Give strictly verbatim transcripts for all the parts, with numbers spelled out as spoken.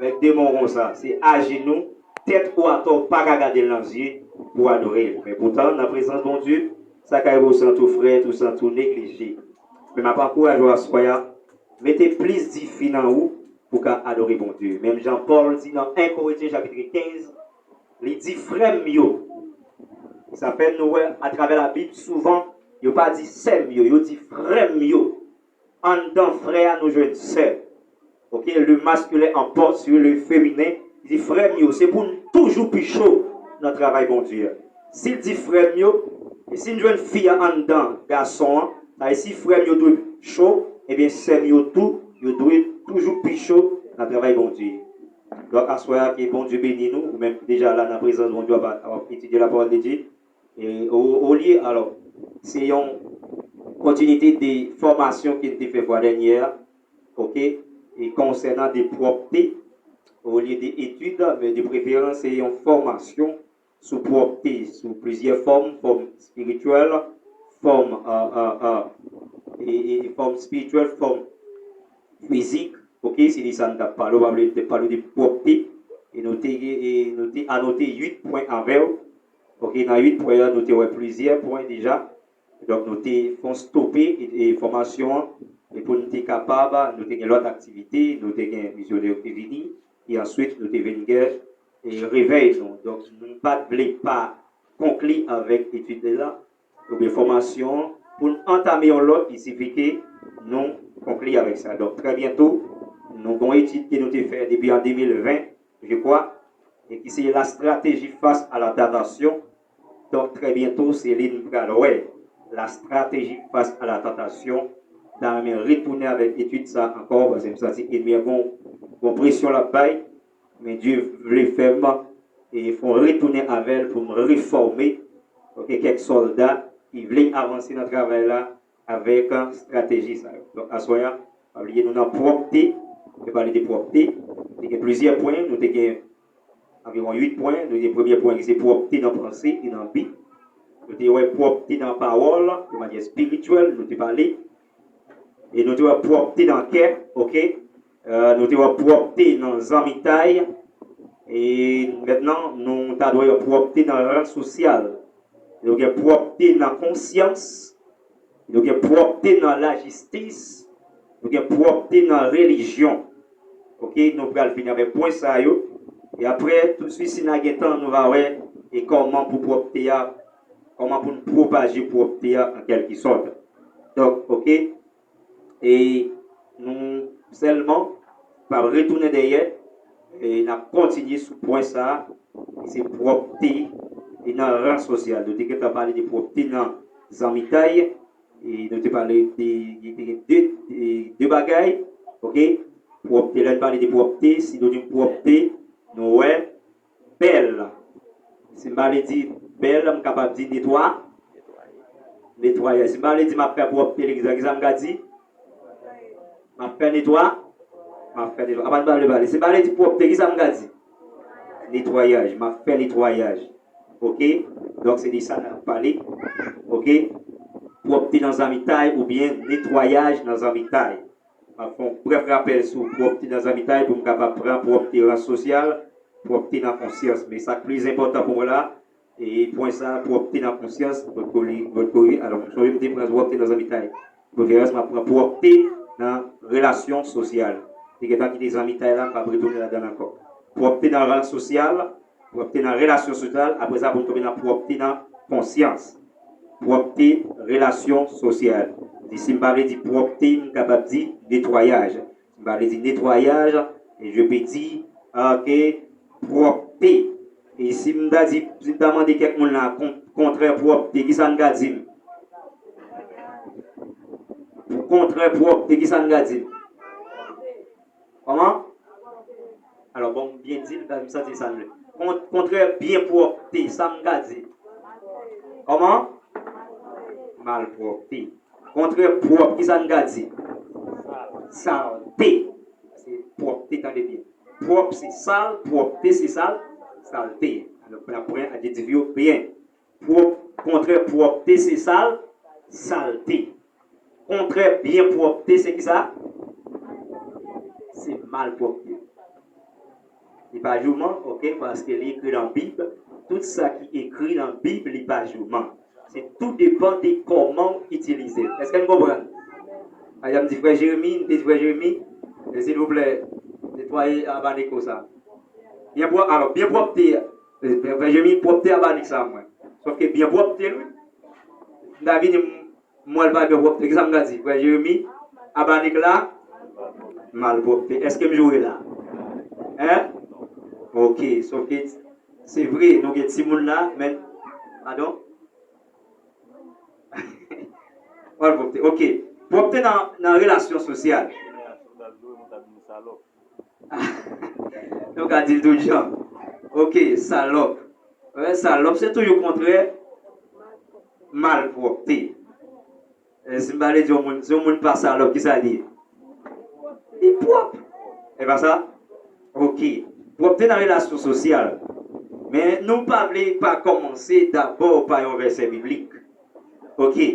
Avèk de mo konsa, se ajenou, tèt ou atò, ou pa ka gade l nan zye pou w adore l. Men poutan, nan prezans Bondye, sa ka rive w santi w frèt, ou santi w neglije. Men m ap ankouraje w aswè a, mete plis dife nan ou pou w ka adore Bondye. Menm jan Pòl di nan en Korentyen chapit kenz, li di, frè m yo, sa fè nou wè atravè Labib, souvan, yo pa di sè m yo, yo di frè m yo. Anndan frè a, nou jwenn sè. Ok, le masculin emporte sur le féminin. Li di, frè m yo, se pou n toujou pi cho nan travay Bondye a. Si l di frè m yo, e si n jwenn fi a anndan gason an, sa vle di si frè m yo dwe cho, ebyen sè m yo tou, yo dwe toujou pi cho nan travay Bondye. Donk, aswè a, ke Bondye beni nou, ou menm ki deja la nan prezans Bondye, w ap, w ap etidye lapawòl de Dye. E, o, olye, alò, se yon kontinite de fòmasyon ke n te fè fwa dènyè a, ok, e konsènan de pwòpte, olye de etid, men de preferans, se yon fòmasyon sou pwòpte, sou plizyè fòm, fòm espirityèl, fòm, a, a, a, e, e, fòm espirityèl, fòm fizik, ok, se de sa n t ap pale, w ap vle te pale de pwòpte, e nou te, e nou te anote uit pwen avè w, ok, nan uit pwen an, nou te wè plizyè pwen deja, donk nou te fè yon stope, e, e fòmasyon an, e pou n te kapab, nou te gen lòt aktivite, nou te gen misyonè yo ki vini, e answit nou te vin gen, e revèy nou. Donk, nou pa t vle pa konkli avèk etid la, oubyen fòmasyon an, pou n antame yon lòt, li sifi ke nou konkli avèk sa. Donk, trè byento, nou gen yon etid ke nou te fè depi an de mil ven, je crois, e ki se la stratégie face à la tentation. Donk, trè byento, se li n pral wè, la stratégie face à la tentation. M ta renmen retounen avèk etid sa ankò, paske m santi enmi an gon, gon presyon l ap bay. Men Dye vle fè m, e fè yon retounen avè l pou m refòme, ok, kèk sòlda ki vle avanse nan travay la avèk, uh, estrateji sa yo. Donk, aswè a, pa bliye nou nan pwòpte, nou pale de pwòpte. Te gen plizyè pwen, nou te gen anviwon uit pwen. Nou te gen premye pwen ki se pwòpte nan panse e nan bi. Nou te wè pwòpte nan pawòl, de manyè espirityèl, nou te pale. E nou te wè pwòpte nan kè, ok? Euh, nou te wè pwòpte nan zanmitay. E mentnan, nou ta dwe wè pwòpte nan ran sosyal. Nou gen pwòpte nan konsyans. Nou gen pwòpte nan lajistis. Nou gen pwòpte nan relijyon. Ok, nou pral fini avèk pwen sa yo. E apre, toutswit, si n a gen tan, nou va wè e kòman pou pwòpte a, kòman pou n pwopaje pwòpte a an kèlkesòt. Donk, ok, e nou sèlman p ap retounen dèyè, e n ap kontinye sou pwen sa a, se pwòpte e nan ran sosyal. Nou te gentan pale de pwòpte nan zanmitay, e nou te pale de, de, de, de, de bagay, ok? Pwòpte, lè n pale de pwòpte, sinonim pwòpte, nou wè, bèl. Si m pale di bèl, m kapab di netwa, netwayaj. Si m pale di m ap fè pwòpte legliz la, kisa m ka di? M ap fè netwa, m ap fè netwa. Apa n pale pale. Si m pale di pwòpte, kisa m ka di? Netwayaj. M ap fè netwayaj. Ok? Donk, se de sa n ap pale. Ok? Pwòpte nan zanmitay oubyen netwayaj nan zanmitay. M ap fè yon brèf rapèl sou pwòpte nan zanmitay pou m kapab pran pwòpte ran sosyal, pwòpte nan konsyans. Men sa k plis enpòtan pou mwen la, e pwen sa, pwòpte nan konsyans, vòt koli, vòt koli. Alò, m sonje m te pran pwòpte nan zanmitay. Preferans, m ap pran pwòpte nan relasyon sosyal. Te gentan kite zanmitay la, m p ap retounen ladan l ankò. Pwòpte nan ran sosyal, pwòpte nan relasyon sosyal, apre sa pou n tonbe nan pwòpte nan konsyans. Pwòpte relasyon sosyal. Di si m pa vle di pwòpte, m kapab di netwayaj. Si m pa vle di netwayaj, e je peux dire, ok, pwòpte. E si m ta di, si m ta mande kèk moun la, kon-, kontrè pwòpte, kisa n ka di m? Pou kontrè pwòpte, kisa n ka di m? Kòman? Alò, bon, m byen di l, m santi sa m vle. Kon-, kontrè byen pwòpte, sa m ka di. Kòman? Malpwòpte. Kontrè pwòp, kisa n ka di? Salte. Se pwòpte, tande byen. Pwòp se sal, pwòpte se sal, salte. Alò, n ap pran adjektif yo byen. Pwòp, kontrè pwòpte se sal, salte. Kontrè byen pwòpte se kisa? Se malpwòpte. Li pa jouman, oke, paske li ekri nan Bib. Tout sa ki ekri nan Bib, li pa jouman. Se tou depan de kòman w itilize l. Èske n konprann? Ajan m di frè Jeremi, m te di frè Jeremi, e silvouplè, netwaye abanik ou sa. Byen pwòp, alò, byen pwòpte, e, frè Jeremi, pwòpte abanik sa mwen. Sòf ke byen pwòpte l, wi. M ta vini, m, m wè l pa byen pwòpte. Kisa m ta di? Frè Jeremi, abanik la, malpwòpte. Èske m joure la? Hein? Oke, sòf ke se vre, nou gen timoun la, men, padon? Pwòpte, oke. Pwòpte nan, nan relasyon sosyal. Nou ka di l tout jan. Oke, salòp. Wè, salòp, se toujou kontrè malpwòpte. E si m pale di yon moun, si yon moun pa salòp, kisa l ye? Li pwòp. E pa sa? Oke. Pwòpte nan relasyon sosyal. Men nou pa vle pa kòmanse dabò pa yon vèsè biblik. Oke.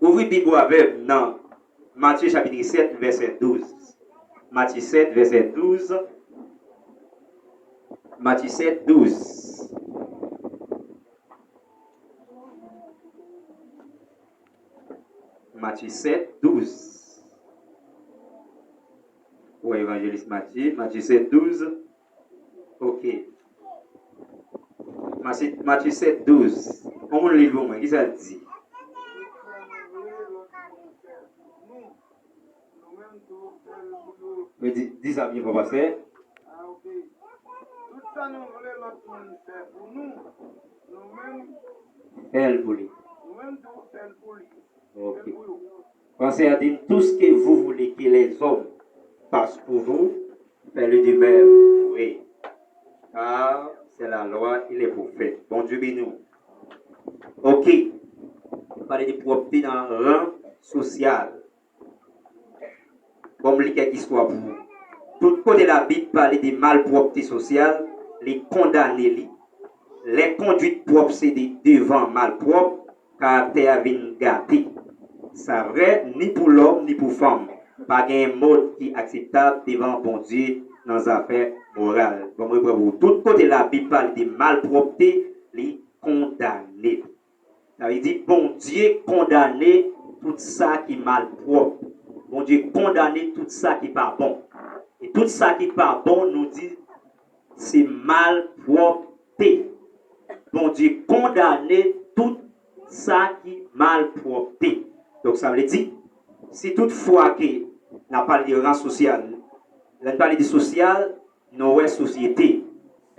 Ouvri Bib ou avè m nan Matye chapit sèt, vèsè douz. Matye sèt, vèsè douz. Matye sèt, douz. Matye sèt, douz. Ou wè evanjelis Matye, Matye sèt, douz. Oke. Matye, Matye sèt, douz. On moun li l pou mwen, kisa l di? Men di, di sa byen fò, pastè. Tout sa nou vle lòt moun fè pou nou, nou menm fè l pou li. Nou menm tou fè l pou li. Oke. Fè l pou yo. Fransè a di, tout ce que vous voulez que les hommes fassent pour vous, faites-le de même pour eux. Car c'est la loi et les prophètes. Bondye beni w. Oke. Nou pale de pwòpte nan ran sosyal. Bon, m li kèk istwa pou ou. Tout kote Labib pale de malpwòpte sosyal, li kondane li. Lè kondwit pwòp se de devan malpwòp, karaktè a vin gate. Sa vrè, ni pou lòm, ni pou fanm. Pa genyen mòd ki akseptab devan Bondye nan zafè moral. Bon, m repran pou ou. Tout kote Labib pale de malpwòpte, li kondane li. Sa vle di, Bondye kondane tout sa ki malpwòp. Bondye kondane tout sa ki pa bon. E tout sa ki pa bon, nou di, se malpwòpte. Bondye kondane tout sa ki malpwòpte. Donk, sa vle di, si tout fwa ke n ap pale de ran sosyal, lè n pale de sosyal, nou wè sosyete.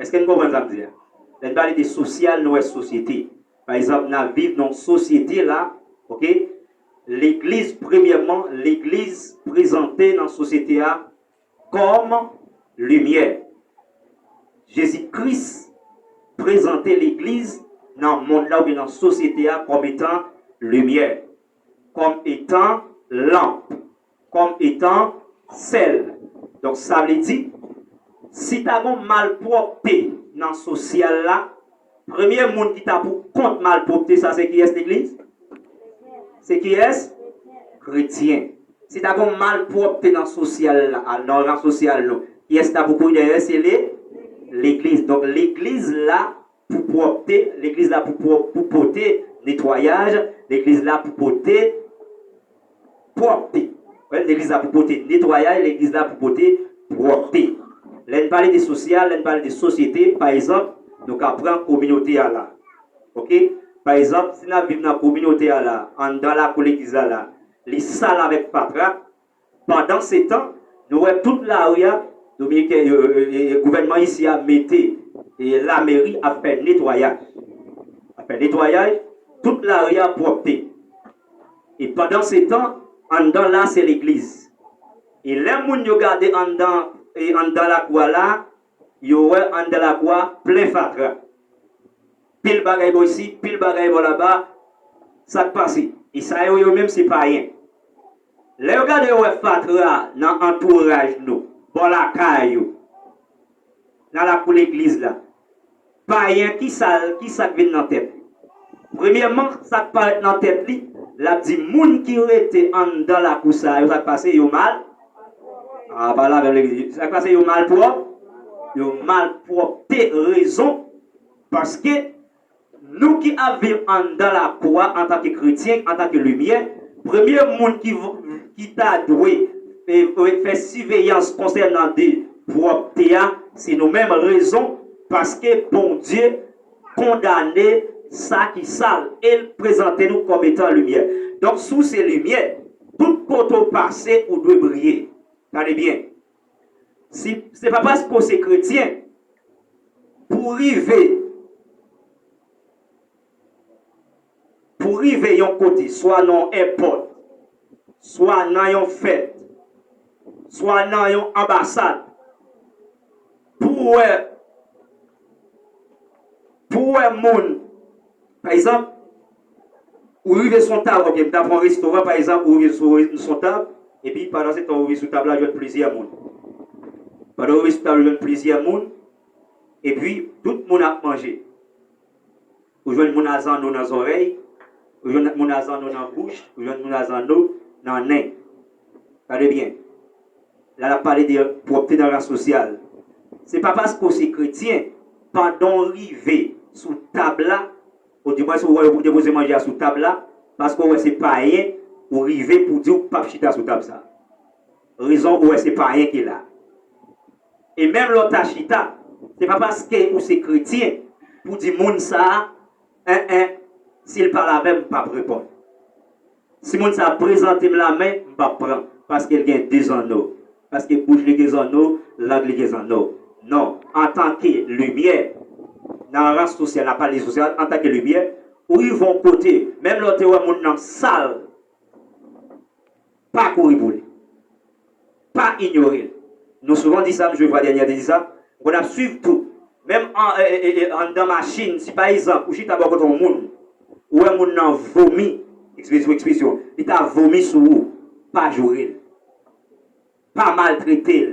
Èske n konprann sa m di a? Lè n pale de sosyal, nou wè sosyete. Pa egzanp, n ap viv nan sosyete la, oke? Legliz, premyèman, legliz prezante nan sosyete a kòm limyè. Jezi Kris prezante legliz nan mond la oubyen nan sosyete a kòm etan limyè, kòm etan lanp, kòm etan sèl. Donk, sa vle di, si ta gon malpwòpte nan sosyal la, premye moun ki ta pou kont malpwòpte sa, se kiyès legliz? Se kiyès? Kretyen. Si ta gon malpwòpte nan sosyal la, a, nan ran sosyal nou, kiyès ta pou kouri dèyè? Se le, legliz. Donk, legliz la pou pwòpte, legliz la pou pwòp, pou pote netwayaj, legliz la pou pote pwòpte. Wè, legliz la pou pote netwayaj, legliz la pou pote pwòpte. Lè n pale de sosyal, lè n pale de sosyete, pa egzanp, nou ka pran kominote a la. Oke? Pa egzanp, si n ap viv nan kominote a la, anndan lakou legliz la la, li sal avèk fatra, pandansetan, nou wè tout lari a, Dominiken, e, e, e, gouvènman isi a mete, e, lameri ap fè netwayaj. Ap fè netwayaj, tout lari a pwòpte. E pandansetan, anndan la se legliz. E lè moun yo gade anndan, e anndan lakou a la, yo wè anndan lakou a plen fatra. Pil bagay bò isi, pil bagay bò laba, sa k pase? E sa yo, yo menm se payen. Lè yo gade, yo wè fatra nan antouraj nou, bò lakay yo, nan lakou legliz la. Payen, ki sa, ki sa k vin nan tèt li? Premyèman, sa k parèt nan tèt li, l ap di moun ki rete anndan lakou sa yo, sa k pase? Yo mal. A, pale avè m legliz. Sa k pase? Yo malpwòp. Yo malpwòpte rezon, paske nou ki ap viv anndan lakou a antanke kretyen, antanke limyè, premye moun ki, ki ta dwe e, e, fè siveyans konsènan de pwòpte a, se nou menm. Rezon, paske Bondye kondane sa ki sal e l prezante nou kòm etan limyè. Donk, si w se limyè, tout kote w pase, ou dwe briye. Gade byen. Si, se pa paske w se kretyen, pou w rive, pou w rive yon kote, swa nan yon èpòt, swa nan yon fèt, swa nan yon anbasad, pou w wè, pou w wè moun, pa egzanp, ou rive sou yon tab, ok, m ta pran yon restoran, pa egzanp, ou rive sou, sou yon tab, epi pandan se tan ou rive sou tab la, jwenn plizyè moun. Pandan ou rive sou tab, jwenn plizyè moun, epi tout moun ap manje. Ou jwenn moun a zanno nan zòrèy, ou jwenn moun a zanno nan bouch, ou jwenn moun a zanno nan nen. Gade byen. La, n ap pale de pwòpte nan ran sosyal. Se pa paske w se kretyen, pandan w rive sou tab la, ou di mwens ou wè yo depoze manje a sou tab la, paske w wè se payen, ou rive pou di w p ap chita sou tab sa. Rezon, ou wè se payen ki la. E menm lè w ta chita, se pa paske ou se kretyen pou di moun sa a, en, en, si l pale avè m, m p ap reponn. Si moun sa a prezante m lamen, m p ap pran, paske l gen de zanno. Paske bouch li gen zanno, lang li gen zanno. Non, antanke limyè, nan ran sosyal, n ap pale sosyal, antanke limyè, ou rive yon kote, menm lè w te wè moun nan sal, pa kouri pou li. Pa inyore l. Nou souvan di sa, m jwe fwa dènye te di sa. M konn ap swiv tout. Menm an, e, e, e, anndan machin, si pa egzanp, ou chita bò kote yon moun, ou wè moun nan vomi, ekspresyon, ekspresyon, li ta vomi sou ou, pa joure l. Pa maltrete l.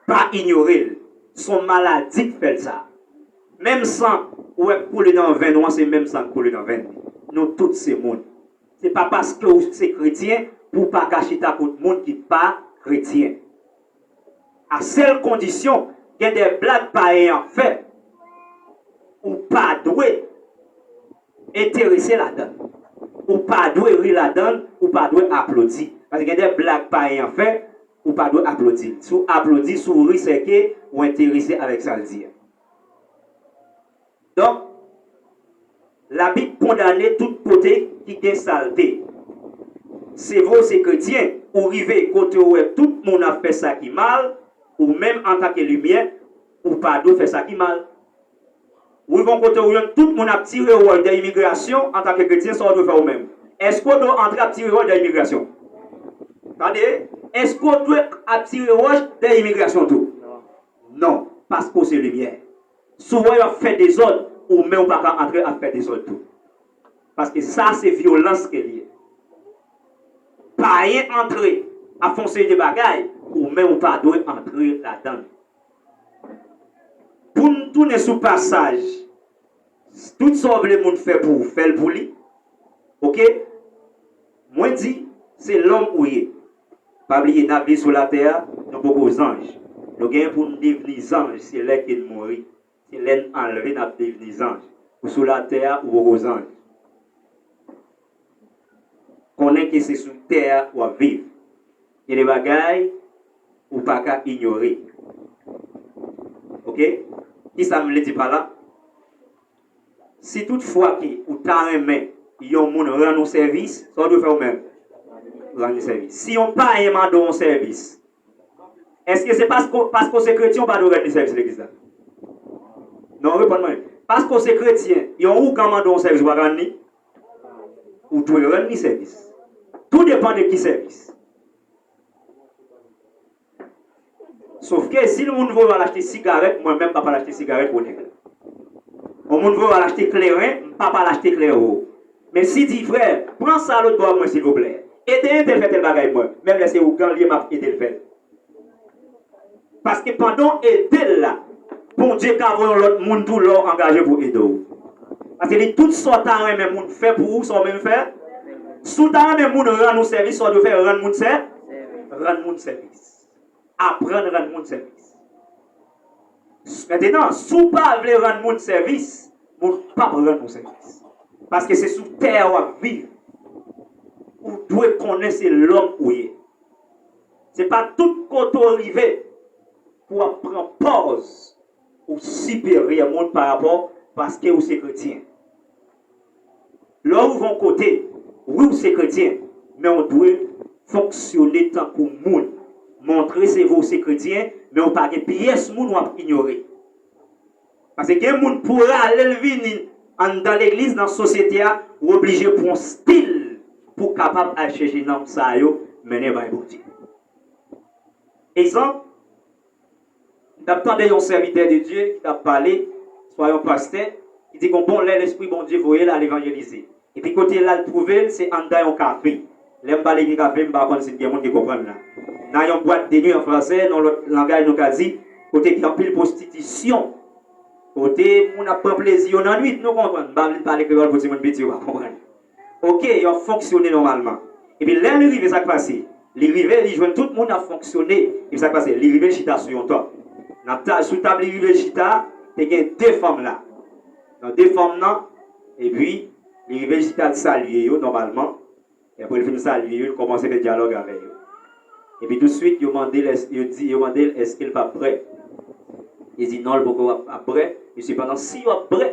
Pa inyore l. Se yon maladi k fè l sa. Menm san ou wè k koule nan venn ou an, se menm san k koule nan venn li. Nou tout se moun. Se pa paske w se kretyen pou w pa ka chita kot moun ki pa kretyen. A sèl kondisyon, gen de blag payen an fè, ou pa dwe enterese ladan l. Ou pa dwe ri ladan l, ou pa dwe aplodi. Paske gen de blag payen an fè, ou pa dwe aplodi l. Si w aplodi, si w ri, sèke ou enterese avèk sa l di a. Donk, Labib kondane tout kote ki gen salte. Se vre w se kretyen, ou rive kote w wè tout moun ap fè sa ki mal, ou menm antanke limyè, ou pa dwe fè sa ki mal. Ou rive yon kote ou jwenn tout moun ap tire wòch dèyè imigrasyon, antanke kretyen, sa w dwe fè ou menm? Èske w dwe antre ap tire wòch dèyè imigrasyon? Tande, èske w dwe ap tire wòch dèyè imigrasyon tou? Non, paske w se limyè. Si w wè y ap fè dezòd, ou menm ou pa ka antre ap fè dezòd tou. Paske sa se vyolans ke l ye. Payen antre ap fè yon seri de bagay, ou menm ou pa dwe antre ladan l. Pou n tounen sou pasaj, tout sa w vle moun fè pou ou, fè l pou li. Oke? Mwen di, se lòm ou ye. Pa bliye, n ap viv sou latè a, nou poko zanj. Nou genyen pou n devni zanj, se lè ke n mouri. Se lè n anlve n ap devni zanj. Ou sou latè a, ou poko zanj. Konnen ke se sou tè a w ap viv. Gen de bagay ou pa ka inyore. Oke? Kisa m vle di pa la? Si tout fwa ke ou ta renmen yon moun rann ou sèvis, sa w dwe fè ou menm? Rann li sèvis. Si yon payen mande w yon sèvis, èske se paske, paske w se kretyen ou pa dwe rann li sèvis legliz la? Non, reponn mwen. Paske w se kretyen, yon ougan mande w yon sèvis, ou pa ka rann li? Ou dwe rann li sèvis. Tou depann de ki sèvis. Sofke si yon moun voye w al achte sigarèt, mwen menm m p ap al achte sigarèt pou nèg la. Yon moun voye w al achte kleren, m p ap al achte kleren pou ou. Men si di, frè, pran sa lòt bò a mwen silvouplè. Ede entèl fè tèl bagay pou mwen. Menm lè se ougan l ye, m ap ede l fè l. Paske pandan w ede l la, Bondye ka voye yon lòt moun tou lè w angaje pou ede w. Paske li tout sa w ta renmen moun fè pou ou, sa w menm fè. Si w ta renmen moun rann ou sèvis, sa w dwe fè, rann moun sè, rann moun sèvis. Aprann rann moun sèvis. Mentenan, si w pa vle rann moun sèvis, moun p ap rann ou sèvis. Paske se sou tè a w ap viv. Ou dwe konnen se lòm ou ye. Se pa tout kote w rive pou w ap pran pòz ou siperyè moun pa rapò paske ou se kretyen. Lè w rive yon kote, wi, w se kretyen, men w dwe fonksyone tankou moun. Montre se vre w se kretyen, men w pa gen pyès moun w ap inyore. Paske gen moun pou rale l vini anndan legliz, nan sosyete a, ou oblije pran stil pou w kapab al chèche nanm sa yo mennen bay Bondye. Egzanp, m t ap tande yon sèvitè de Dye ki t ap pale, swa yon pastè, ki di gon bon lè Lespri Bondye voye l al evanjelize. Epi kote l al twouve l, se anndan yon kafe. Lè m pale de kafe, m pa konn si gen moun ki konprann la. Nan yon bwat de nwi an fransè, nan lòt langaj nou ka di, kote gen anpil pwostitisyon. Kote moun ap pran plezi yo nan nwit, nou konprann. M pa vin pale kreyòl pou timoun piti yo pa konprann. Oke, yo ap fonksyone nòmalman. Epi lè li rive, sa k pase? Li rive, li jwenn tout moun ap fonksyone. Epi sa k pase? Li rive, li chita sou yon tab. Nan ta, sou tab li rive, li chita, te gen de fanm la. Nan de fanm nan, epi li rive, li chita, li salye yo nòmalman. Epi apre l fin salye yo, li kòmanse fè dyalòg avè yo. Epi touswit, yo mande l, èske, yo di, yo mande l èske l p ap brè. Li di non, l poko ap, ap brè. Men sepandan, si yo ap brè,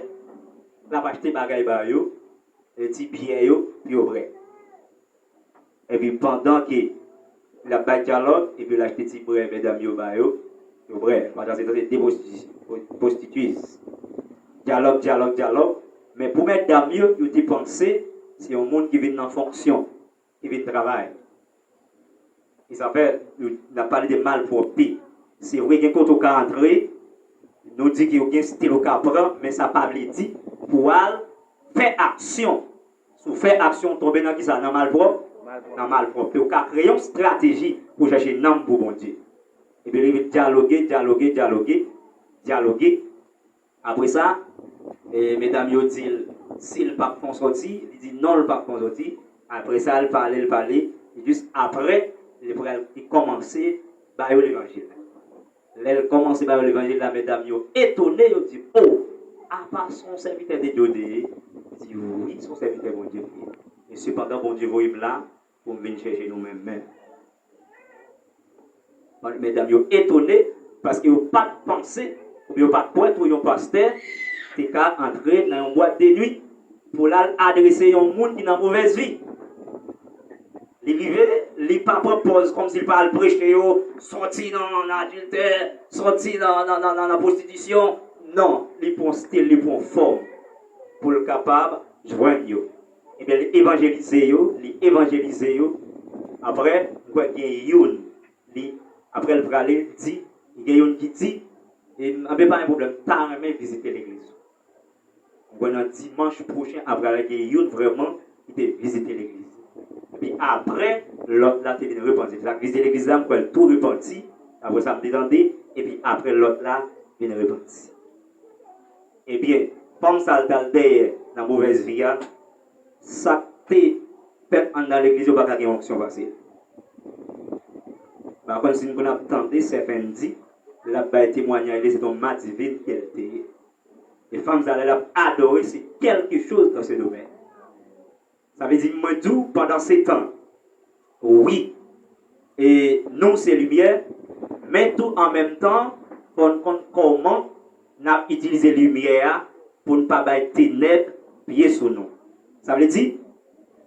l ap achte bagay ba yo, e ti byè yo, pou yo brè. Epi pandan ke l ap bay dyalòg, epi l achte ti brè medam yo ba yo, yo brè. Pandan se tan, se de pwostiti-, pwostitiz. Dyalòg, dyalòg, dyalòg. Men pou medam yo, yo te panse se yon moun ki vin nan fonksyon, ki vin travay. E sa fè, n ap pale de malpwòpte. Se vre, gen kote w ka antre, nou di ke w gen stil ou ka pran, men sa pa vle di pou w al fè aksyon. Si w fè aksyon, w tonbe nan kisa? Nan malpwòp? Nan malpwòpte. Ou ka kreye yon estrateji pou chèche nanm pou Bondye. Epi li vin dyaloge, dyaloge, dyaloge, dyaloge. Apre sa, e, medam yo di l si l p ap fè yon sòti, li di non, l p ap fè yon sòti. Apre sa, l pale, l pale, e jis apre, li pral, li kòmanse ba yo levanjil. Lè l kòmanse ba yo levanjil la, medam yo etone, yo di, o, apa se yon sèvitè de Dye w te ye? Li di, wi, se yon sèvitè Bondye m ye. Men sepandan, Bondye voye m la pou m vin chèche nou menm menm. Medam yo etone, paske yo pa t panse, oubyen yo pa t kwè tou yon pastè te ka antre nan yon bwat de nwi pou l al adrese yon moun ki nan movèz vi. Li rive, li pa pran pòz kòmsi l pa al preche yo, sòti nan, nan adiltè, sòti nan, nan, nan, nan, nan pwostitisyon. Non, li pran stil, li pran fòm pou l kapab jwenn yo. Ebyen, li evanjelize yo, li evanjelize yo. Apre, m kwè gen youn, li, apre l prale, li di, gen youn ki di, e, anben, pa gen pwoblèm, m ta renmen vizite legliz ou. M kwè nan dimanch pwochen, apre la, gen youn vrèman ki te vizite legliz. Epi apre, lòt la te vin repanti. Sa k vizite legliz la, m kwè l tou repanti. Apre sa, m te tande, epi apre, lòt la vin repanti. Ebyen, fanm sa l t al dèyè nan movèz vi a, sa k te fèt anndan legliz yo pa ka gen onksyon pase l. M pa konn si n konn ap tande sè Fendi, l ap bay temwanyaj li, se t on madivin ke l te ye. E fanm sa, lè l ap adore, se quelque chose dans ce domaine. Sa vle di, mwen di w, pandan se tan, wi, e nou se limyè, men tou an menm tan, fò n konn kòman n ap itilize limyè a pou n pa bay tenèb pye sou nou. Sa vle di,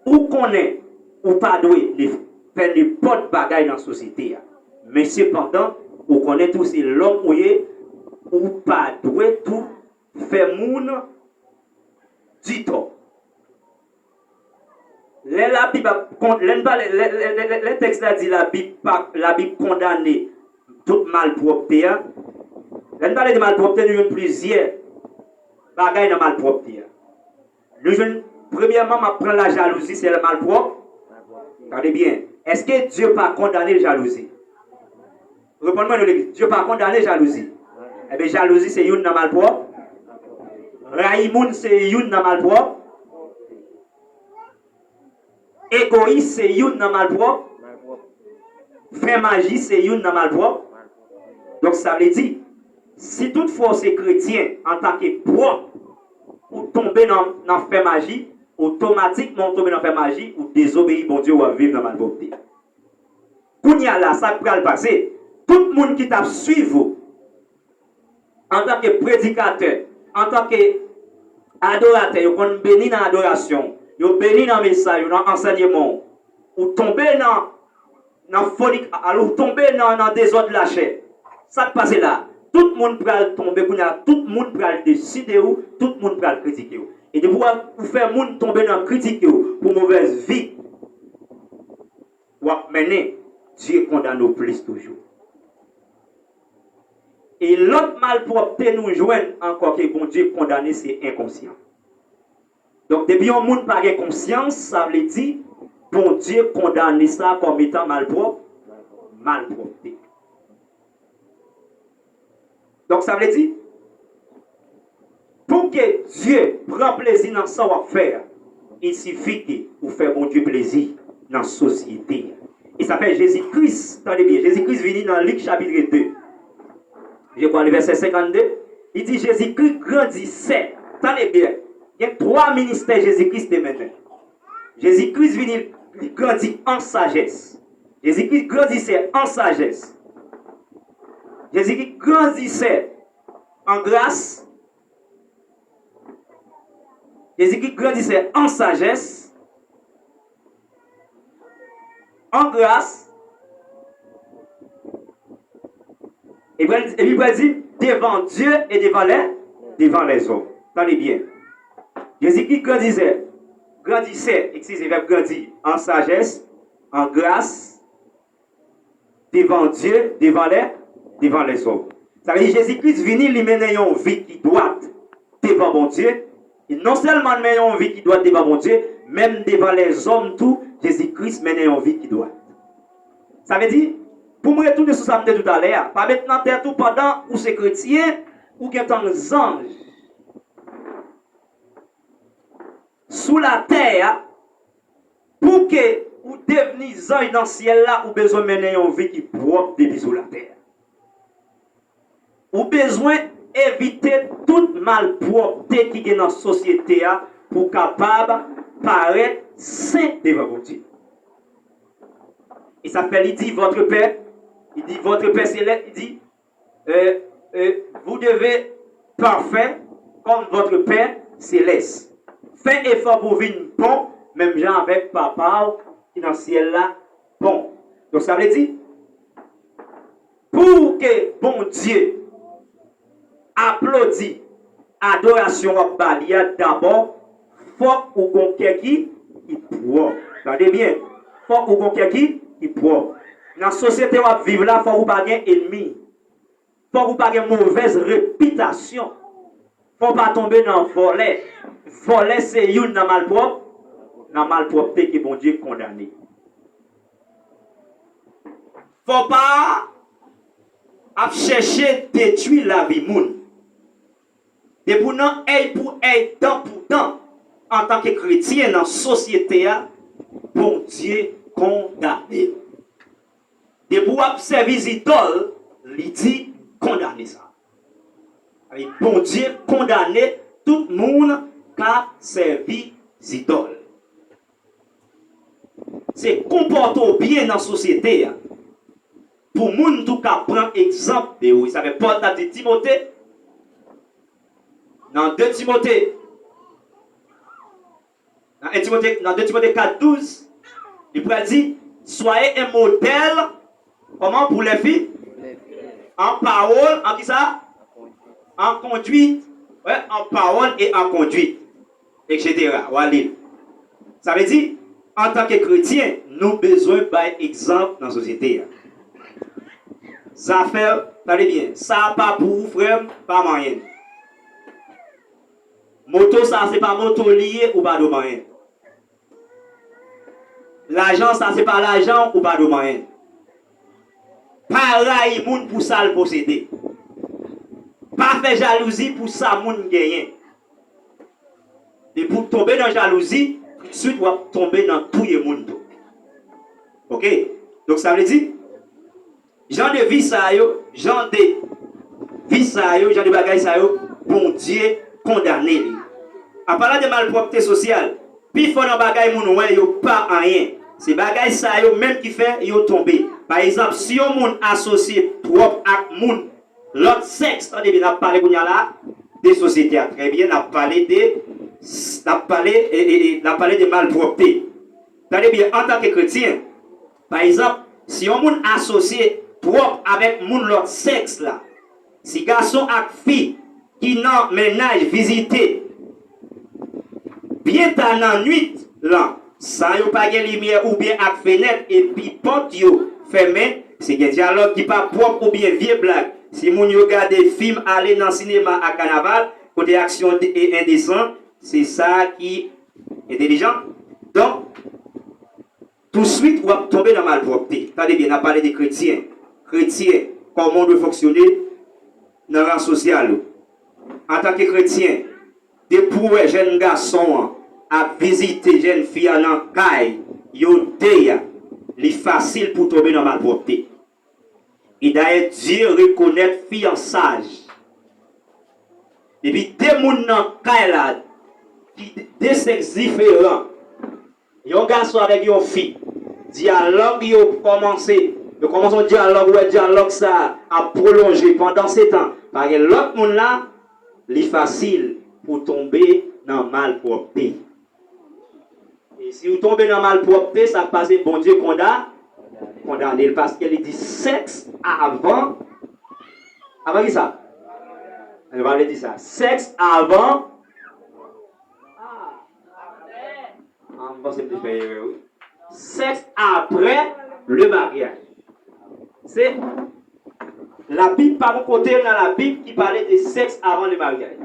ou konnen ou pa dwe ne-, fè nenpòt bagay nan sosyete a. Men sepandan, ou konnen tou se lòm ou ye, ou pa dwe tou fè moun ditò. Lè Labib ap kon-, lè n pale, lè, lè, lè, lè, lè tèks la di Labib pa, Labib kondane tout malpwòpte a, lè n pale de malpwòpte, nou jwenn plizyè bagay nan malpwòpte a. Nou jwenn, premyèman, m ap pran lajalouzi, se yon malpwòp. Tande byen. Èske Dye pa kondane jalouzi? Reponn mwen non, legliz. Dye pa kondane jalouzi. Ebyen, jalouzi se youn nan malpwòp. Rayi moun se youn nan malpwòp. Egoyis se youn nan malpwòp. Fè maji se youn nan malpwòp. Donk, sa vle di, Si toutfwa w se kretyen, antanke pwòp, ou tonbe nan, nan fè maji, otomatikman ou tonbe nan fè maji, ou dezobeyi Bondye, w ap viv nan malpwòpte. Kounye a la, sa k pral pase? Tout moun ki t ap swiv ou, antanke predikatè, antanke adoratè, yo konn beni nan adorasyon, yo beni nan mesaj, yo nan ansèyman, ou tonbe nan, nan fonik, alò, ou tonbe nan, nan dezòd lachè. Sa k pase la? Tout moun pral tonbe kounye a, tout moun pral deside w, tout moun pral kritike w. E depi w, ou fè moun tonbe nan kritike w pou movèz vi w ap mennen, Dye kondane w plis toujou. E lòt malpwòpte nou jwenn ankò ke Bondye kondane, se enkonsyan. Donk, depi yon moun pa gen konsyans, sa vle di Bondye kondane sa kòm etan malpwòp, malpwòpte. Donk, sa vle di, pou ke Dye pran plezi nan sa w ap fè a, il sifi ke ou fè Bondye plezi nan sosyete a. E sa fè Jezi Kris, tande byen, Jezi Kris vini nan Lik chapit de, je kwa le vèsè senkannde, li di Jezi Kris grandisè. Tande byen, gen twa ministè Jezi Kris te mennen. Jezi Kris vini, li grandi an sajès. Jezi Kris grandisè an sajès. Jezi Kris grandisè an gras. Jezi Kris grandisè an sajès, an gras, epi, epi pral di, devan Dye e devan lè, devan lèzòm. Tande byen. Jezi Kris grandisè, grandisè, eskize, vèb grandi, an sajès, an gras, devan Dye, devan lè, devan lèzòm. Sa vle di Jezi Kris vini, li mennen yon vi ki dwat devan Bondye. E non sèlman l mennen yon vi ki dwat devan Bondye, menm devan lèzòm tou, Jezi Kris mennen yon vi ki dwat. Sa vle di, pou m retounen sou sa m te di w talè a, pa met nan tèt ou pandan ou se kretyen, ou gentan zanj sou latè a, pou ke ou devni zanj nan syèl la, ou bezwen mennen yon vi ki pwòp depi sou latè a. Ou bezwen evite tout malpwòpte ki gen nan sosyete a pou w kapab parèt sen devan Bondye. E sa fè li di, votre Père, li di, votre Père Céleste, li di, euh, euh, vous devez parfait comme votre Père Céleste. Fè efò pou w vin bon, menm jan avèk Papa w ki nan syèl la bon. Donk, sa vle di, pou ke Bondye aplodi adorasyon w ap ba li a, dabò, fòk ou gon kè ki, ki pwòp. Tande byen, fòk ou gon kè ki, ki pwòp. Nan sosyete w ap viv la, fòk ou pa gen enmi. Fòk ou pa gen movèz repitasyon. Fò w pa tonbe nan vòlè. Vòlè se youn nan malpwòp, nan malpwòpte ke Bondye kondane. Fò w pa ap chèche detwi lavi moun. Depi w nan èy pou èy, dan pou dan, antanke kretyen nan sosyete a, Bondye kondane w. Depi w ap sèvi zidòl, li di kondane sa. Sa vle di Bondye kondane tout moun k ap sèvi zidòl. Se konpòte w byen nan sosyete a, pou moun tou ka pran egzanp de ou. E sa fè Pòl t ap di Timote, nan de Timote, nan en Timote, nan de Timote kat douz, li pral di, soyez un modèle, kòman, pour les filles? En parole, en kisa? En conduite. Wè, en parole et en conduite, et cetera. W a li l. Sa vle di, antanke kretyen, nou bezwen bay egzanp nan sosyete a. Zafè, tande byen, sa pa pou ou, frè m, pa manyen. Moto sa, se pa moto li ye, ou pa dwe manyen. Lajan sa, se pa lajan, ou pa dwe manyen. Pa rayi moun pou sa l posede. Pa fè jalouzi pou sa moun genyen. Depi w tonbe nan jalouzi, toutswit w ap tonbe nan touye moun tou. Oke? Donk, sa vle di, jan de vi sa yo, jan de vi sa yo, jan de bagay sa yo, Bondye kondane li. An palan de malpwòpte sosyal, pifò nan bagay moun wè yo pa anyen. Se bagay sa yo menm ki fè yo tonbe. Pa egzanp, si yon moun asosye twòp ak moun lòt sèks, tande byen, n ap pale kounye a la de sosyete a, trè byen, n ap pale de, n ap pale, e, e, e, n ap pale de malpwòpte. Tande byen, antanke kretyen, pa egzanp, si yon moun asosye twòp avèk moun lòt sèks la, si gason ak fi ki nan mennaj vizite byen ta nan nuit lan, san yo pa gen limyè oubyen ak fenèt, epi pòt yo fèmen, si gen dyalòg ki pa pwòp oubyen vye blag, si moun yo gade fim, ale nan sinema ak kanaval, kote aksyon de- e endesan, se sa ki entelijan. Donk, touswit w ap tonbe nan malpwòpte. Tande byen, n ap pale de kretyen. Kretyen, kòman w dwe fonksyone nan ran sosyal ou. Antanke kretyen, depi w wè jèn gason an ap vizite jèn fi a nan kay yo de a, li fasil pou tonbe nan malpwòpte. E dayè, Dye rekonèt fiyansaj. Depi de moun nan kay la, ki de sèks diferan, yon gason avèk yon fi, dyalòg yo kòmanse, yo kòmanse yon dyalòg, ou wè dyalòg sa a ap pwolonje. Pandansetan, pa gen lòt moun la, li fasil pou tonbe nan malpwòpte. E si w tonbe nan malpwòpte, sa k pase? Bondye konda, kondane l, paske li di sèks avan, avan ki sa? Yo pa vle di sa. Sèks avan. Ah, m panse m te fè erè, wi. Sèks apre le maryaj. Se Labib, pa yon kote nan Labib ki pale de sèks avan le maryaj.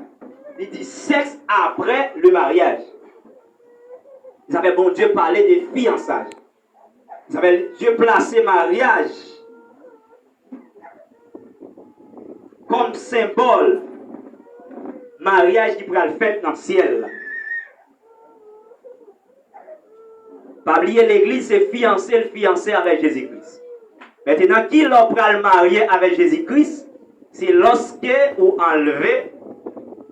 Li di sèks apre le maryaj. Sa fè Bondye pale de fiyansaj. Sa fè Dye plase maryaj kòm senbòl maryaj ki pral fèt nan syèl la. Pa bliye, legliz se fiyanse l fiyanse avèk Jezi Kris. Mentenan, kilè w pral marye avèk Jezi Kris? Se lòske ou anlve,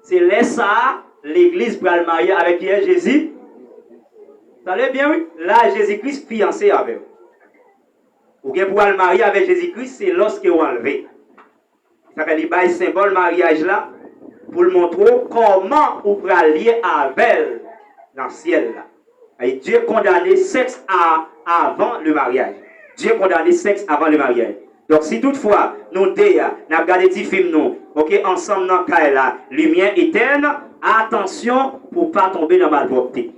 se lè sa a, legliz pral marye avèk kiyès? Jezi. Tande byen, wi. La, Jezi Kris fiyanse avè w. Ou gen pou al marye avèk Jezi Kris, se lòske w anlve. Sa fè li bay senbòl maryaj la pou l montre w kòman ou pral lye avè l nan syèl la. E Dye kondane sèks a, avan le maryaj. Dye kondane sèks avan le maryaj. Donk, si toutfwa nou de a, n ap gade ti fim nou, oke, ansanm nan kay la, limyè etèn, atansyon pou w pa tonbe nan malpwòpte.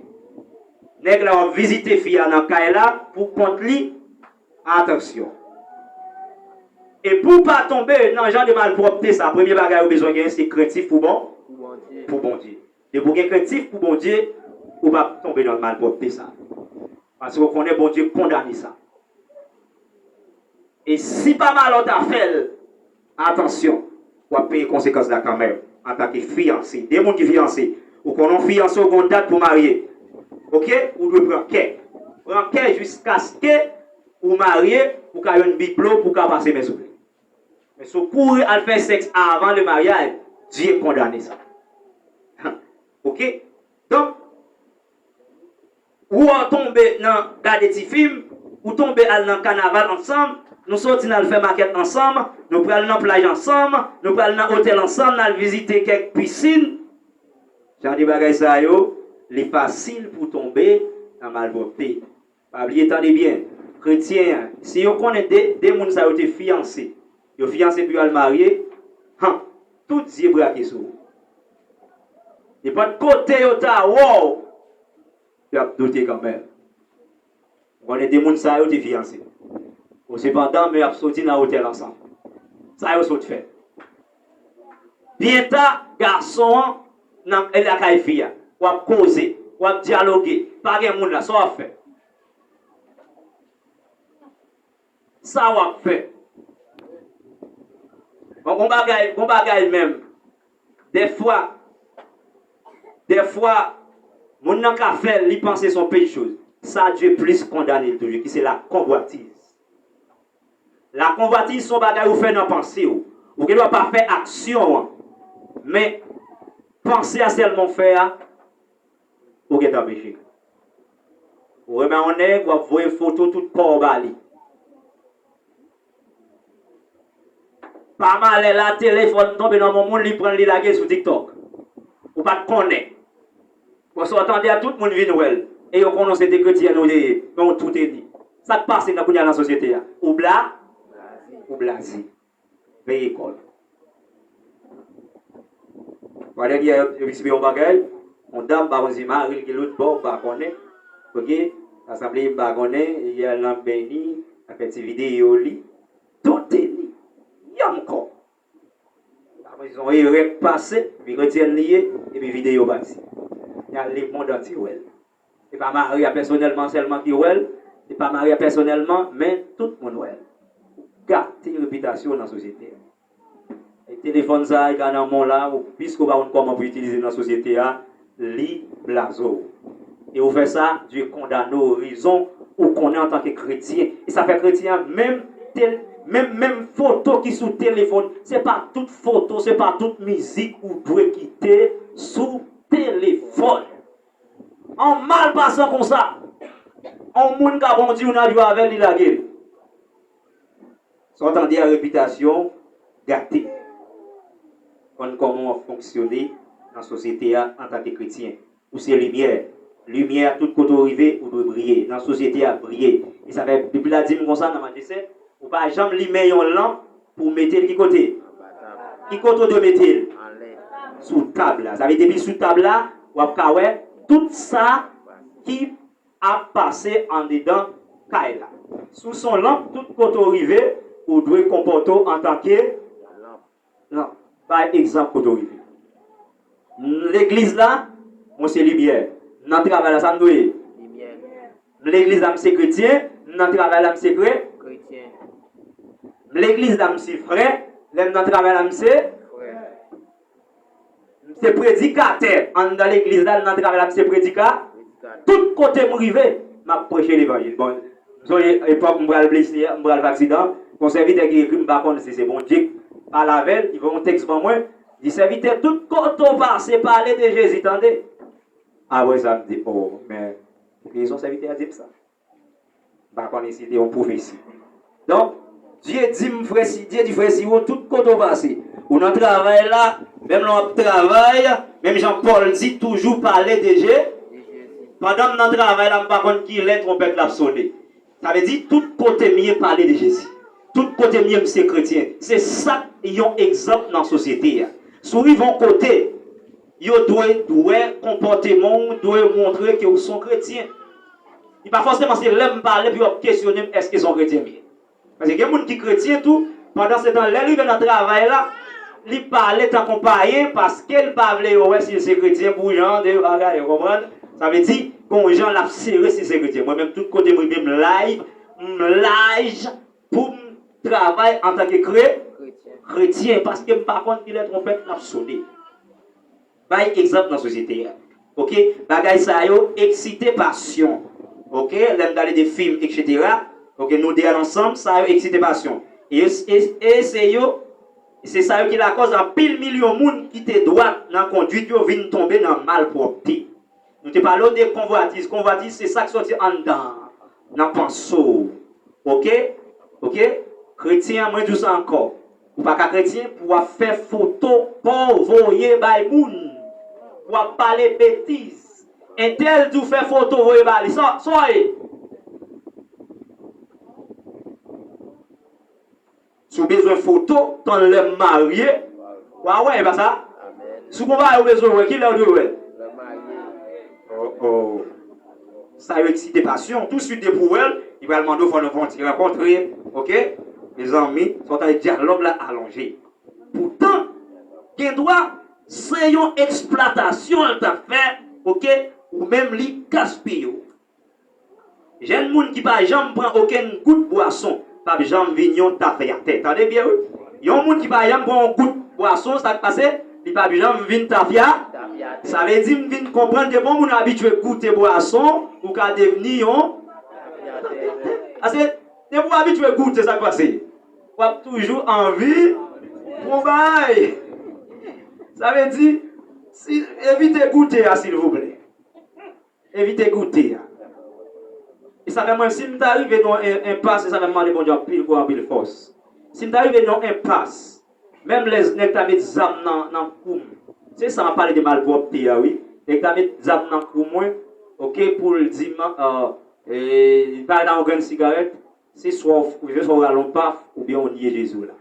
Nèg la w ap vizite fi a nan kay la pou kont li, atansyon. E pou w pa tonbe nan jan de malpwòpte sa, premye bagay ou bezwen gen se krentif pou bon, pou Bondye. Depi w gen krentif pou Bondye, ou p ap tonbe nan malpwòpte sa. Paske w konnen Bondye kondane sa. E si pa malè w ta fè l, atansyon, w ap peye konsekans la kanmenm. Antanke fiyanse, de moun ki fiyanse, ou konnen w fiyanse, w gen yon dat pou w marye. Oke? Ou dwe pran kè. Pran kè jiskaske ou marye, ou ka jwenn biblo pou w ka pase men sou li. Men si w kouri al fè sèks avan le maryaj, Dye kondane sa. Oke? Donk, ou a tonbe nan gade ti fim, ou tonbe al nan kanaval ansanm, nou soti n al fè makèt ansanm, nou pral nan plaj ansanm, nou pral nan otèl ansanm, n al vizite kèk pisin. Jan de bagay sa yo, li fasil pou tonbe nan malpwòpte. Pa bliye, tande byen, kretyen an, si yo konnen de, de moun sa yo te fiyanse, yo fiyanse pou yo al marye, han, tout zye brake sou ou. Nenpòt kote yo ta wè w, y ap doute kanmenm. Ou konnen de moun sa yo te fiyanse. Bon, sepandan, men y ap soti nan otèl ansanm. Sa yo sot fè? Byen ta, gason an nan lakay fi a. W ap koze, w ap dyaloge. Pa gen moun la, sa w ap fè? Sa w ap fè? Bon, gon bagay, gon bagay menm. Dèfwa, dèfwa, moun nan ka fè l, li panse se yon peti choz. Sa Dye plis kondane l toujou, ki se lakonvwatiz. Lakonvwatiz se yon bagay ou fè nan panse w. Ou gen dwa pa fè aksyon an, men panse a sèlman w fè a, ou gentan peche. Ou renmen yon nèg, w ap voye foto tout kò w ba li. Pa malè la, telefòn tonbe nan men yon moun, li pran l, li lage l sou TikTok. Ou pa t konnen. Bon, sa w tande a, tout moun vin wè l. E yo konnen w se te kretyen ou te ye, men w tou te ni. Sa k pase nan kounye a nan sosyete a? Ou bla, ou blaze. Veye kò l. Pandan yè, yo, yo eksplike yon bagay, yon dam, pa konn si mari l ki lòt bò, m pa konnen. Oke? Sa sanble m pa konnen, yè l nan beny li, l ap fè ti videyo li. Tout te ni. Yanm kò. Apre se yon erè k pase, epi kretyèn li ye, epi videyo pati. Kounye a lemonn antye wè l. Se pa mari a pèsonèlman sèlman ki wè l, se pa mari a pèsonèlman, men tout moun wè l. Ou gate repitasyon w nan sosyete a. E telefòn sa a, li ka nan men w la, ou, piske w pa konn kòman pou itilize l nan sosyete a, li blaze w. E ou fè sa, Dye kondane w, rezon ou konnen antanke kretyen. E sa fè kretyen an, menm tel, menm, menm foto ki sou telefòn, se pa tout foto, se pa tout mizik ou dwe kite sou telefòn. An mal pasan konsa, an moun ka pran yon dyoun ap jwe avè l, li lage l. Sa w tande a, repitasyon gate. Konn kòman w ap fonksyone nan sosyete a antanke kretyen. Ou se limyè. Limyè a, tout kote w rive, ou dwe briye. Nan sosyete a, briye. E sa fè Bib la di m konsa nan Matye sèt, ou pa janm limen yon lanp pou w mete l ki kote? Ki kote w dwe mete l? Sou tab la. Sa vle di depi l sou tab la, w ap ka wè tout sa ki ap pase andedan kay la. Si w se yon lanp, tout kote w rive, ou dwe konpòte w antanke lanp. Bay egzanp kote w rive. Legliz la, mwen se limyè. Nan travay la, sa m dwe ye? Limyè. Legliz la, m se kretyen. Nan travay la, m se kre? Kretyen. Legliz la, m se frè. Lè m nan travay la, m se? Frè. M se predikatè. Anndan legliz la, nan travay la, m se predika. Predikatè. Tout kote m rive, m ap preche levanjil. Bon, m sonje epòk m pral blese, m pral fè aksidan. Gon sèvitè ki ekri, m pa konn si se Bondye k pale avè l, li voye yon tèks ban mwen. Di, sèvitè, tout kote w pase, pale de Jezi, tande. Apre sa, m di, o, men, rezon sèvitè a di m sa. M pa konnen si se te yon pwofesi. Donk, Dye di m, frè Si-, Dye di, frè Siwo, tout kote w pase, ou nan travay la, menm lè w ap travay, menm jan Pòl di, toujou pale de Je-, pandan m nan travay la, m pa konn kilè twonpèt la ap sone. Sa vle di, tout kote m ye, pale de Jezi. Tout kote m ye, m se kretyen. Se sa k yon egzanp nan sosyete a. Si w rive yon kote, yo dwe wè konpòteman w, dwe montre ke w se yon kretyen. Li pa fòseman se lè m pale pou yo ap kesyone m èske se yon kretyen m ye. Paske gen moun ki kretyen tou, pandansetan lè l rive nan travay la, li pale tankou payen paske l pa vle yo wè si l se kretyen pou jan de bagay, ou konprann? Sa vle di, gon jan l ap sere si l se kretyen. Mwen menm, tout kote m rive, m live, m laj pou m travay antanke kre-, kretyen, paske m pa konn kilè twonpèt l ap sone. Bay egzanp nan sosyete a. Oke? Bagay sa yo eksite pasyon. Oke? Lè m pale de fim, etsetera. Oke, nou de a ansanm, sa yo eksite pasyon. E, e, e se yo, se sa yo ki lakòz anpil milyon moun ki te dwat nan kondwit yo vin tonbe nan malpwòpte. Nou te pale w de konvwatiz. Konvwatiz, se sa k soti anndan, nan panse w. Oke? Oke? Kretyen an, mwen di w sa ankò. Ou pa ka kretyen pou w ap fè foto pa w voye bay moun. Pou w ap pale betiz. Entèl di w fè foto voye ba li. Sa, sa w ye? Si w bezwen foto, tann lè m marye, w a wè, e pa sa? Si w gon bagay ou bezwen wè, kilè w dwe wè? Oh, oh. Sa yo eksite pasyon. Touswit depi w wè l, li pral mande w fò nou fè yon ti rankontre. Oke? Mezanmi, sa w tande dyalòg la alonje. Poutan, gendwa, se yon eksplwatasyon l t ap fè, oke? Ou menm li gaspiye w. Jèn moun ki pa janm pran okenn gout bwason p ap janm vin yon tafyatè. Tande byen, wi. Yon moun ki pa janm pran yon gout bwason, sa k pase? Li p ap janm vin tafya. Tafyatè. Sa vle di, m vin konprann ke bon moun abitye goute bwason, ou ka devni yon tafyatè. Paske depi w abitye goute, sa k pase? W ap toujou anvi. Bon bagay! Sa vle di, si, evite goute a, silvouplè. Evite goute a. E sa fè mwen, si m ta rive nan yon en-, enpas, e sa fè m mande Bondye anpil kouraj, anpil fòs. Si m ta rive nan yon enpas, menm lè nèg ta met zam nan, nan kou m, se sa m ap pale de malpwòpte a, wi. Nèg ta met zam nan kou mwen, oke, pou l di m, euh, e, li pale nan yon grenn sigarèt, se swa w, se swa w rale yon paf, oubyen w nye Jezi w la.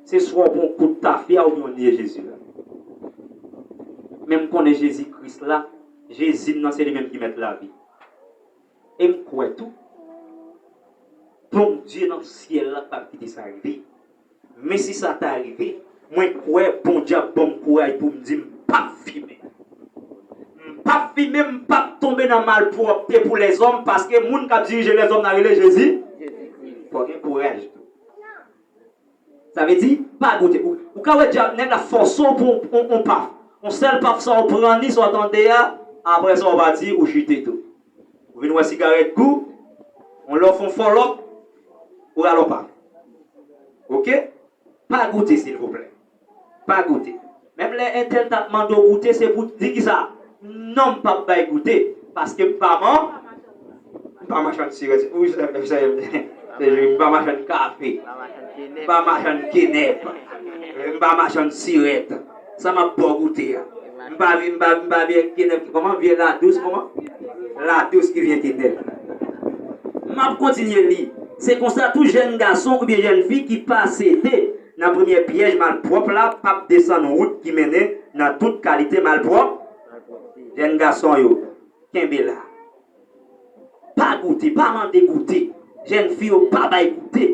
Se swa w pran yon kout tafya oubyen w nye Jezi la. Men m konnen Jezi Kris la, Jezi m nan se li menm ki mèt lavi. E m kwè tou, Bondye nan syèl la p ap kite sa rive. Men si sa ta rive, mwen kwè Bondye ap ban m kouraj pou m di m p ap fimen. M p ap fimen, m p ap tonbe nan malpwòpte pou lèzòm, paske moun k ap dirije lèzòm nan rele Jezi. Fò w gen kouraj tou. Sa vle di, pa goute. Ou, ou ka wè djab, nèg la fòse w pou yon, yon, yon paf. Yon sèl paf sa w pran li, sa w tande a, apre sa w pati, ou chite tou. Ou vin wè sigarèt gou, yon lè w fè yon fòlòp, ou rale yon paf. Oke? Pa goute, silvouplè. Pa goute. Menm lè entèl t ap mande w goute, se pou di kisa? Non, m p ap bay goute. Paske m pa man-, m pa machann sirèt. Wi, se, se, se, m pa machann kafe. M pa machann kenèp. M pa machann sirèt. Sa m ap ba w goute a? M pa vye, m pa, m pa vye kenèp. Kòman vye ladous, kòman? Ladous ki vye kenèp. M ap kontinye li. Se konsa, tout jèn gason oubyen jèn fi ki pa sede nan premye pyèj malpwòp la p ap desann wout ki mennen nan tout kalite malpwòp. Jèn gason yo, kenbe la. Pa goute, pa mande goute. Jèn fi yo, pa bay goute.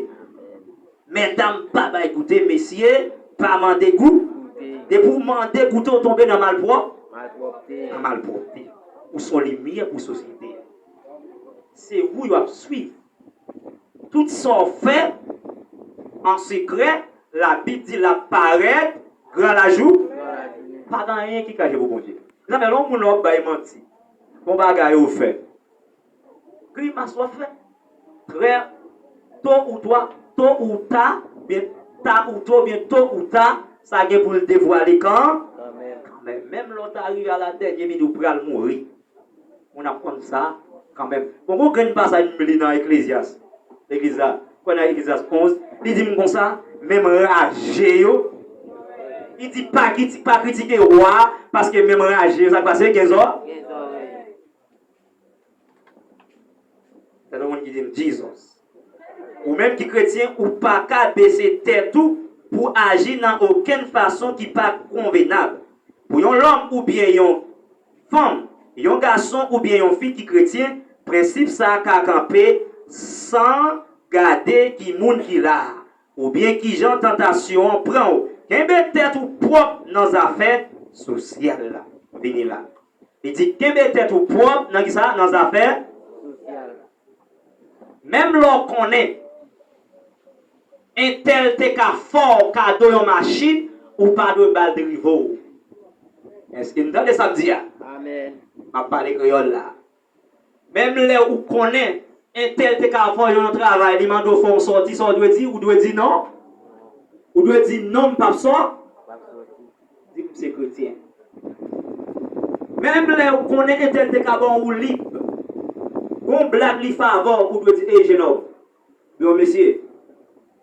Medam, pa bay goute. Mesye, pa mande gou-, depi w mande goute, w tonbe nan malpwòp-, nan malpwòpte. Ou se yon limyè pou sosyete a. Se ou yo ap swiv. Tout sa w fè an sekrè, Labib di l ap parèt gran lajou. Pa gen anyen ki kache pou Bondye. Zanmi, lè yon moun w ap bay manti, yon bagay ou fè, grimas w ap fè. Trè, to ou twa, to ou ta, byen ta ou to, byen to ou ta, sa gen pou l devwale kan-, kanmenm. Menm lè w ta rive a la dènye minit, ou pral mouri. Moun ap konn sa kanmenm. Bon, gon grenn pasaj m li nan Eklezyas. Legliz la, kwè nan Eklezyas onz, li di m konsa, menm raje yo, li di pa kriti-, pa kritike wa a, paske menm raje yo, sa k pase, gen zò-, Tande yon moun ki di m, Jesus. Ou menm ki kretyen, ou pa ka bese tèt ou pou aji nan okenn fason ki pa konvenab. Pou yon lòm oubyen yon fanm, yon gason oubyen yon fi ki kretyen, prensip sa a ka kanpe san gade ki moun ki la a, oubyen kijan tantasyon an pran w. Kenbe tèt ou pwòp nan zafè sosyal la. Vini la. Li di, kenbe tèt ou pwòp nan kisa? Nan zafè sosyal. Menm lè w konnen entèl te ka fè w kado yon machin, ou pa dwe ba l drive w. Èske n tande sa m di a? Amèn. M ap pale kreyòl la. Menm lè ou konnen entèl te ka fè w yon travay, li mande w fè yon sòti, sa w dwe di? Ou dwe di non. Ou dwe di non, m p ap sò-, di m se kretyen. Menm lè ou konnen entèl te ka ba w woulib, gon blag li fè avè w, ou dwe di, ey, jenòm, yon mesye,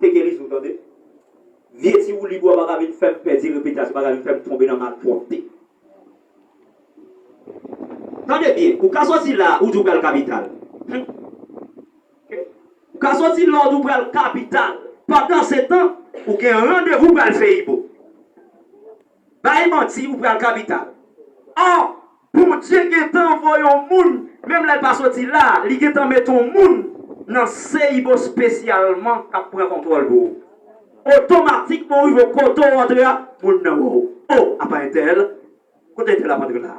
teke li sou, tande. Vye ti woulib ou a pa ka vin fè m pèdi repitasyon, pa ka vin fè m tonbe nan malpwòpte. Tande byen, ou ka soti la, ou di w pral kapital. Hmm. Ou ka soti la, ou di w pral kapital. Pandansetan, ou gen randevou pral Feyibo. Bay manti, ou pral kapital. Ò, Bondye gentan voye yon moun, menm lè l pa soti la, li gentan mete yon moun nan Seyibo espesyalman k ap pran kontwòl pou ou. Otomatikman, ou rive kote w antre a, moun nan wè w. O, apa entèl? Kote entèl ap antre la?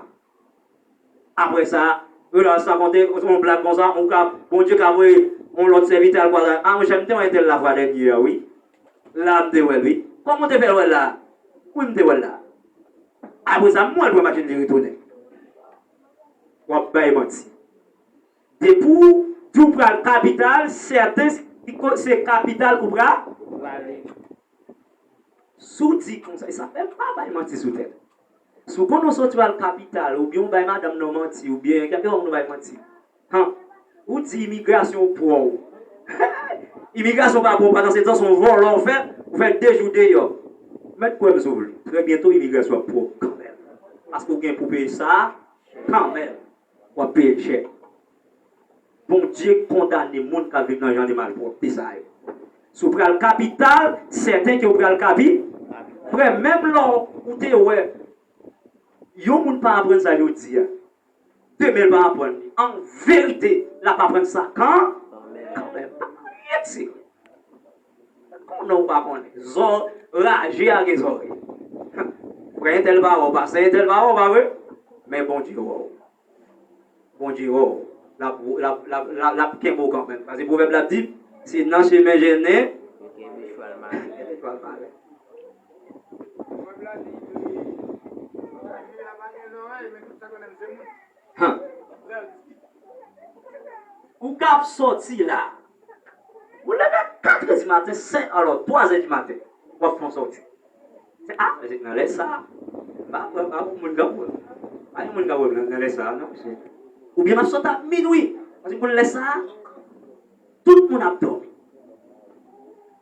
Apre sa, yo la sa konte, yon blag konsa, ou ka, Bondye ka voye yon lòt sèvitè al kwaze. A, monchè, m te wè entèl la fwa dènye a, wi. La, m te wè l, wi. Kòman w te fè wè l la? Wi, m te wè l la. Apre sa, m wè l pran machin li retounen. W ap bay manti. Depi w di w pral kapital, sèten ki ko-, se kapital ou pra-, prale. Si w di konsa, e sa fè m pa bay manti sou tèt. Si w konnen w soti w al kapital, oubyen w bay madanm nan manti, oubyen, kèlkeswa moun w bay manti. Han, ou di imigrasyon pwòw. Imigrasyon pa pwòw, pandan se tan se yon vòlè w fè, ou fè de jou deyò. Mèt kwè m si w vle. Trè byento, imigrasyon ap pwòw kanmenm. Paske w gen pou peye sa kanmenm. W ap peye l chè. Bondye kondane moun k ap viv nan jan de malpwòpte sa yo. Si w pral kapital, sèten ke w pral kapi, frè, menm lè w te wè yon moun pa aprann sa jodi a, demen l pa aprann li. An verite, l ap aprann sa kan? Kanmenm. Pa gen sekrè. Konnen w pa konnen. Zò, raje a gen zòrèy. Frè entèl pa wè w, pastè entèl pa wè w, pa vre? Men Bondye wè w. Bondye wè w. L ap, l ap, l ap, l ap, l ap kenbe w kanmenm. Paske pwovèb la di, se nan chemen jennen, kenbe chwal mare. Kenbe chwal mare. Pwovèb la di, raje a pa gen zòrèy, men tout sa konnen se moun. Han. Ou k ap sòti la. Ou leve katrè di maten, senk, alò, twazè di maten. W ap fè yon sòti. Se, a, se nan lè sa a. Pa, pa, pa pou moun k ap wè. Pa gen moun k ap wè nan, nan lè sa a, non, mesye. Oubyen m ap sòti a minwi. Paske pou lè sa a, tout moun ap dòmi.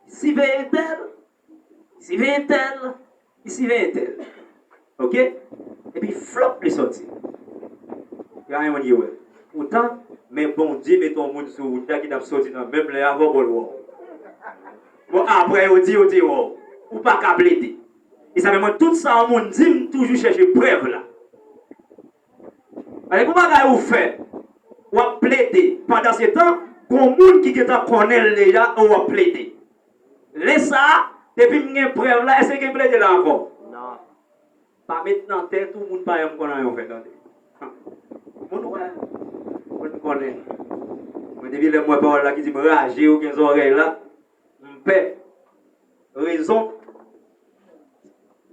Siveye entèl, siveye entèl, li siveye entèl. Oke? Epi flòp li sòti. Pa gen moun ki wè. Poutan, men Bondye mete yon moun sou wout la ki t ap sòti nan menm lè a, avan w wè w. Bon, apre yo di yo te wè w. Ou pa ka plede. E sa fè mwen, tout sa yon moun di, m toujou chèche prèv la. Paske gon bagay ou fè, w ap plede. Pandan se tan, gon moun ki gentan konnen l deja, w ap plede. Lè sa a, depi m gen prèv la, èske gen plede la ankò? Non. Pa met nan tèt ou moun pa janm konn anyen w fè, tande. Moun wè, moun konnen. Mwen, depi lè m wè pawòl la ki di m raje yo gen zòrèy la, m pè. Rezon.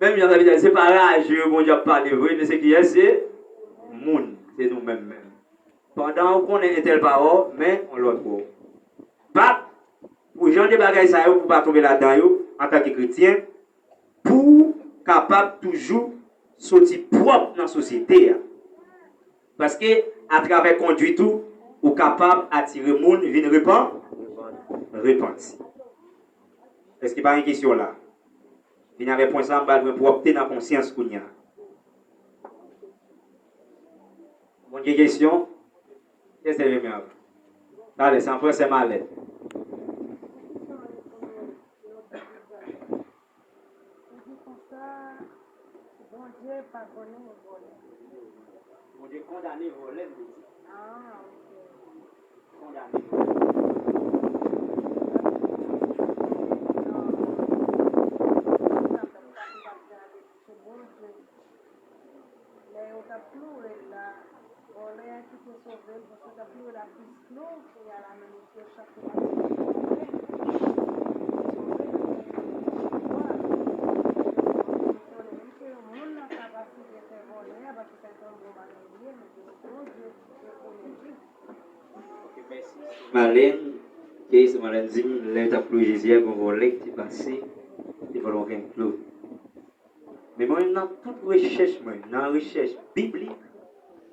Menm jan sa vle di, se pa raje yo Bondye ap pale vre, men se kiyès? Se moun. Se nou menm menm. Pandan ou konnen entèl pa wè w, men yon lòt bò. Bat pou jan de bagay sa yo, pou pa tonbe ladan yo, antanke kretyen, pou w kapab toujou soti pwòp nan sosyete a. Paske, atravè kondwit ou, ou kapab atire moun vin repan-, repanti. Èske pa gen kesyon la? Vin avè pwen sa, m pral pran pwòpte nan konsyans kounye a. Moun gen kesyon? Kiyès te renmen avan? Talè, se an fransè malè. Bondye kondane vòlè, m te di. Kondane vòlè. Lè yo t ap kloure l la, vòlè a ki te sove l, paske yo t ap kloure l ap plis klou, kounye a la menm yo te chak te pase pou vòlè. Sove l, men yo te pwa. Konnen menm ke yon moun nan ka pa site fè vòlè a, paske sa se yon bon bagay li ye, men ke Bondye rekonèt li. Ok, mèsi. Malèn, ok, se Malèn di m, lè yo t ap kloure Jezi a, gen yon vòlè ki te pase, te vòlè yon grenn klou. Men mwen, nan tout rechèch mwen, nan rechèch biblik,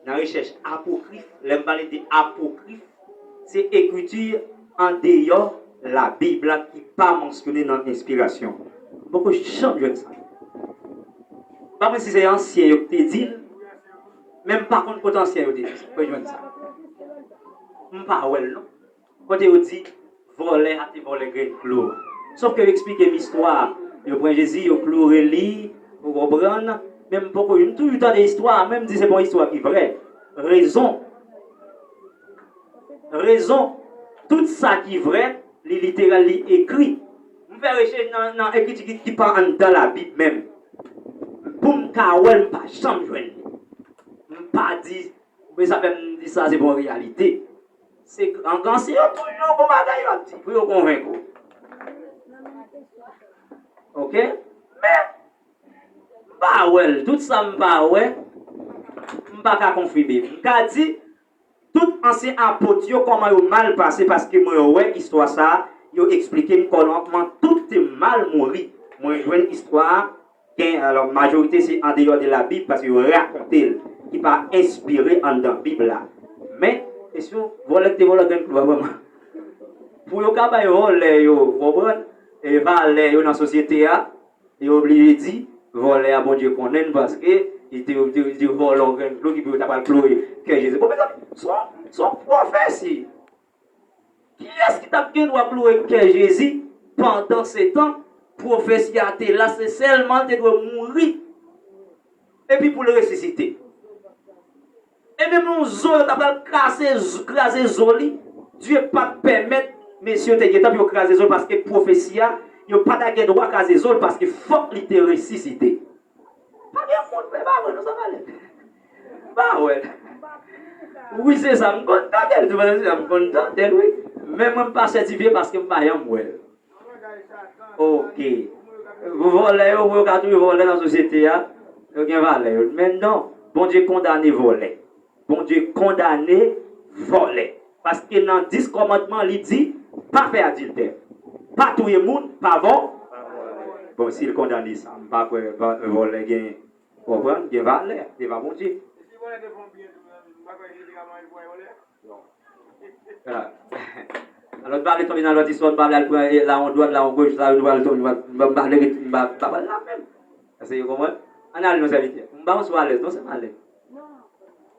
nan rechèch apokrif, lè m pale de apokrif, se ekriti andeyò Labib la ki pa mansyone nan enspirasyon. M poko janm jwenn sa. M pa konn si se ansyen yo ki te di l, men m pa konn kote ansyen yo te di sa. Mwen jwenn sa. M pa wè l non. Kote yo di vòlè a te vòlè grenn klou. Sòf ke yo eksplike m istwa a. Yo pran Jezi, yo kloure li, ou konprann? Men m poko, m toujou tande istwa a, men m di se pa yon istwa ki vrè. Rezon. Rezon. Tout sa ki vrè, li literal, li ekri. M fè rechèch nan, nan ekriti ki, ki pa anndan Labib menm. Pou m ka wè l, m pa janm jwenn li. M pa di, men sa fè m di sa, se pa yon reyalite. Se an ganse yo toujou bon bagay yo ap di pou yo konvenk ou. Ok? Men, m pa wè l. Tout sa m pa wè, m pa ka konfime. M ka di, tout ansyen apot yo, kòman yo mal pase, paske mwen wè istwa sa a, yo eksplike m kòman tout te mal mouri. Mwen jwenn istwa a, gen, alò, majorite se andeyò de la Bib, paske yo rakonte l, ki pa enspire anndan Bib la. Men, kesyon, vòlè ki te vòlè grenn klou a vrèman. Pou yo ka bay vòlè yo, w konprann, e valè yo nan sosyete a, yo oblije di, vòlè a Bondye konnen l, paske li te, li te, li te vòlè yon grenn klou ki pou yo ta pral kloure kè Jezi. Bon, mezanmi, se yon, se yon pwofesi. Kiyès ki t ap gen dwa kloure kè Jezi pandan se tan pwofesi a te la, se sèlman l te dwe mouri epi pou l resisite? E menm yon zo, yo ta pral kraze, kraze zo li, Dye pa t pèmèt mesye yo te gentan pou yo kraze zo l, paske pwofesi a, yo pa ta gen dwa kraze zo l, paske fòk li te resisite. Pa gen moun, men pa vre, non, sa valè. M pa wè l. Wi, se sa, m konn tande l tou, se sa, m konn tande l, wi. Men mwen, m pa sètifye paske m pa janm wè l. Ok. Vòlè yo, pou yo ka touye vòlè nan sosyete a, yo gen valè yo. Men non, Bondye kondane vòlè. Bondye kondane vòlè. Paske nan dis kòmandman, li di, pa fè adiltè. Pa touye moun, pa vò. Bon, si l kondane sa, m pa kwè va- vòlè gen, w konprann, gen valè devan Bondye. Bon. Alò, m pa vle tonbe nan lòt istwa, m pa vle al pran, eh, la yon dwat, la yon goch, la yon dwat, la yon dwat, m pa vle ret, m pa, m pa pral la menm. Èske w konprann? Ann ale non sèvitè. M ba w sou alèz, non, se malè.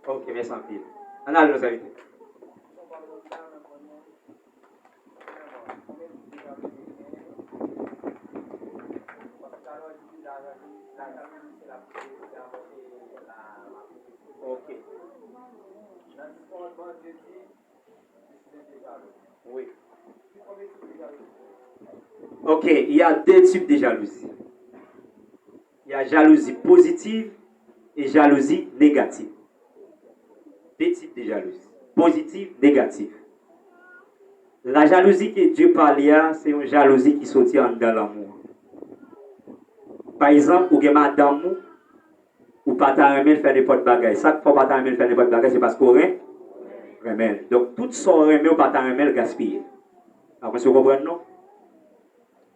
Ok, mèsi anpil. Ann ale non sèvitè. Ok. Oui. Ok, il y a deux types de jalousie. Il y a jalousie positive et jalousie négative. Deux types de jalousie. Positive, négative. La jalousie que Dieu parle a, se yon jalouzi ki soti anndan lanmou an. Pa egzanp, ou gen madanm ou, ou pa ta renmen l fè nenpòt bagay. Sa k fè w pa ta renmen l fè nenpòt bagay, se paske w ren-, renmen l. Donk, tout sa w renmen, w pa ta renmen l gaspiye. Pa konn si w konprann, non?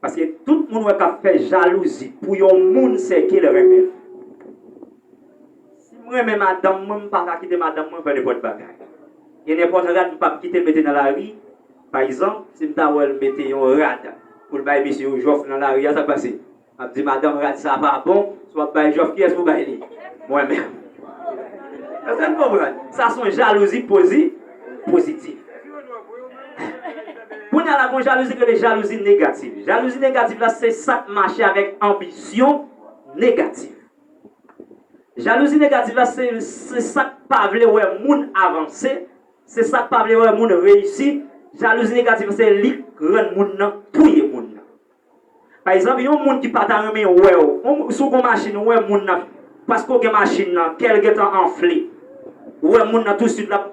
Paske tout moun wè k ap fè jalouzi pou yon moun, se ke l renmen l. Si m renmen madanm mwen, m pa ka kite madanm mwen fè nenpòt bagay. Gen nenpòt rad, m p ap kite l mete nan lari. Pa egzanp, si m ta wè l mete yon rad pou l bay mesye yo jòf nan lari a, sa k pase? M ap di, madanm, rad sa pa bon, si w ap bay jòf, kiyès pou bay li? Mwen menm. Èske n konprann? Sa se yon jalouzi pozi-, pozitif. Kounye a la, gen yon jalouzi ki rele jalouzi negatif. Jalouzi negatif la, se sa k mache avèk anbisyon negatif. Jalouzi negatif la, se, se sa k pa vle wè moun avanse, se sa k pa vle wè moun reyisi. Jalouzi negatif la, se li k rann moun nan touye moun nan. Pa egzanp, yon moun ki pa ta renmen wè w, yon, si w gen yon machin, ou wè moun nan, paske w gen machin nan, kè l gentan anfle. Ou wè moun nan touswit l ap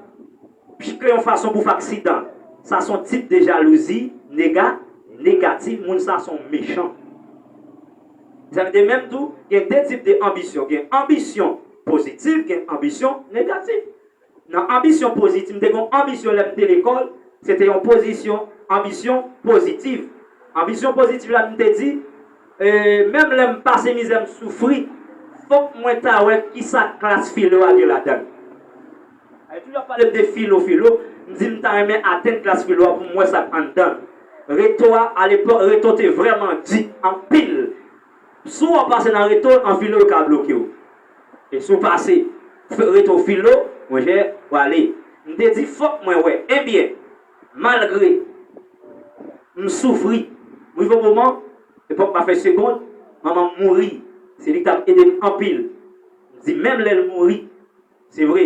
chèche yon fason pou fè aksidan. Sa se yon tip de jalouzi nega-, negatif, moun sa se yon mechan. Sa vle di menm tou, gen de tip de anbisyon. Gen anbisyon pozitif, gen anbisyon negatif. Nan anbisyon pozitif, m te gen yon anbisyon lè m te lekòl, se te yon pozisyon, anbisyon pozitif. Anbisyon pozitif la, m te di, e, menm lè m pase mizè, m soufri, fòk mwen ta wè kisa klas filo a gen ladan l. Ay, toujou ap pale m de filo, filo, m di m ta renmen atenn klas filo a pou m wè sa k anndan l. Reto a, alepòk, reto te vrèman di anpil. Si w ap pase nan reto, an filo yo ka bloke w. E si w pase f-, reto filo, monchè, w ale. M te di, fòk mwen wè. Ebyen, malgre m soufri, m rive yon moman, epòk pa fè segond, manman m mouri. Se li ki t ap ede m anpil. M di, menm lè l mouri, se vre,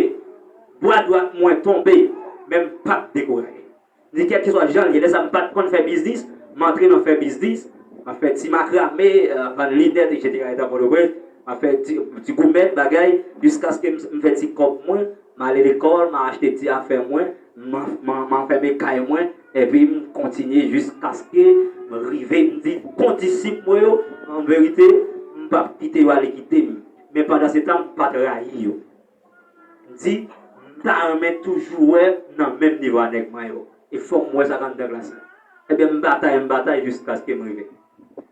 bra dwat mwen tonbe, men m p ap dekouraje. Di kèlkeswa jan l ye, lè sa m pa t konn fè biznis, m antre nan fè biznis, m ap fè ti makrame, euh, vann linèt, etsetera, eta Pòtoprens, m ap fè ti, ti goumèt, bagay, jiskaske m, m fè ti kòb mwen, m ale lekòl, m achte ti afè mwen, m, m, m anfème kay mwen, epi m kontinye jiskaske m rive, m di kondisip mwen yo, an verite, m p ap kite yo ale kite m. Men pandan se tan, m pa t rayi yo. M di, m ta renmen toujou wè m nan menm nivo a nèg mwen yo. E fò m wè sa k anndan klas la. Ebyen, m batay, m batay jiskaske m rive.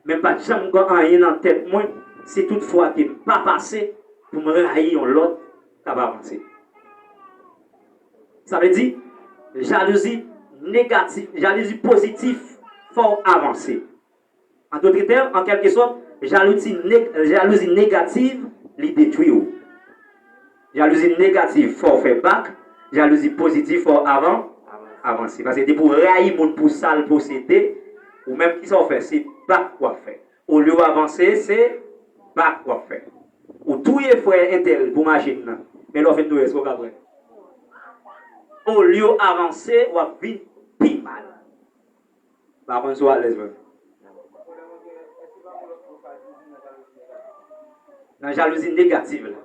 Men pa t janm gen anyen nan tèt mwen, si toutfwa ke m pa pase, pou m rayi yon lòt k ap avanse. Sa vle di, jalouzi negatif, jalouzi pozitif fè w avanse. An dòt tèm, an kèlkesòt, jalouzi neg-, jalouzi negatif, li detwi w. Jalouzi negatif fè w fè bak, jalouzi pozitif fè w avan, avanse. Paske depi w rayi moun pou sa l posede, ou menm ki sa w fè, se bak w ap fè. Olye w avanse, se bak w ap fè. Ou touye frè entèl pou machin nan. Men lè w fin touye, èske w ka pran? Olye w avanse, w ap vin pi mal. Pa konn si w alèz vrèman. Nan jalouzi negatif la.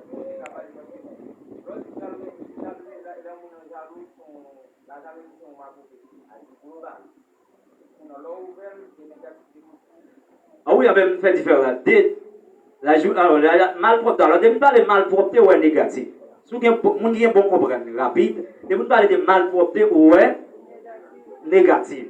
A wi, anben m fè diferans la. De, la, jou, alò, la, la, malpwòpte, alò, depi n pale malpwòpte, ou wè negatif. Si w gen bon, moun ki gen bon konprann rapid, depi n pale de malpwòpte, ou wè negatif.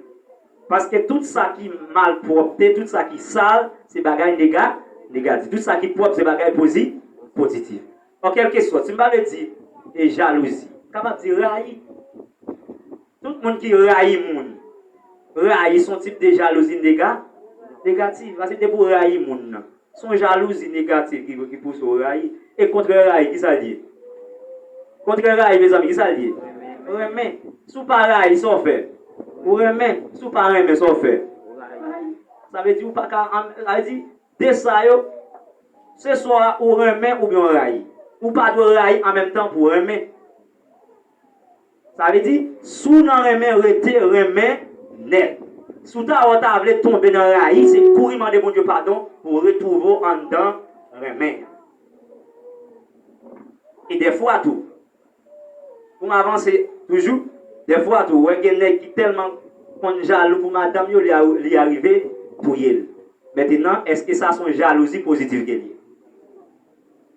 Paske tout sa ki malpwòpte, tout sa ki sal, se bagay nega-, negatif. Tout sa ki pwòp, se bagay pozi-, pozitif. An kèlkesòt, si m pale di, e jalouzi, m kapab di rayi. Tout moun ki rayi moun, rayi se yon tip de jalouzi nega-, negatif. Paske depi w rayi moun nan, se yon jalouzi negatif ki, ki pouse w rayi. E kontrè rayi, ki sa l ye? Kontrè rayi, mezanmi, ki sa l ye? Renmen. Si w pa rayi, sa w fè? Ou renmen. Si w pa renmen, sa w fè? Sa vle di ou pa ka, sa vle di, de sa yo, se swa ou renmen oubyen w rayi. Ou pa dwe rayi an menm tan pou w renmen. Sa vle di, si w nan renmen, rete renmen nèt. Si w ta wè w ta vle tonbe nan rayi, se kouri mande Bondye padon pou w retwouve w anndan renmen an. E dèfwa tou, pou m avanse toujou, dèfwa tou, ou wè gen nèg ki tèlman konn jalou pou madanm yo, li a-, li arive touye l. Mentenan, èske sa se yon jalouzi pozitif ke l ye?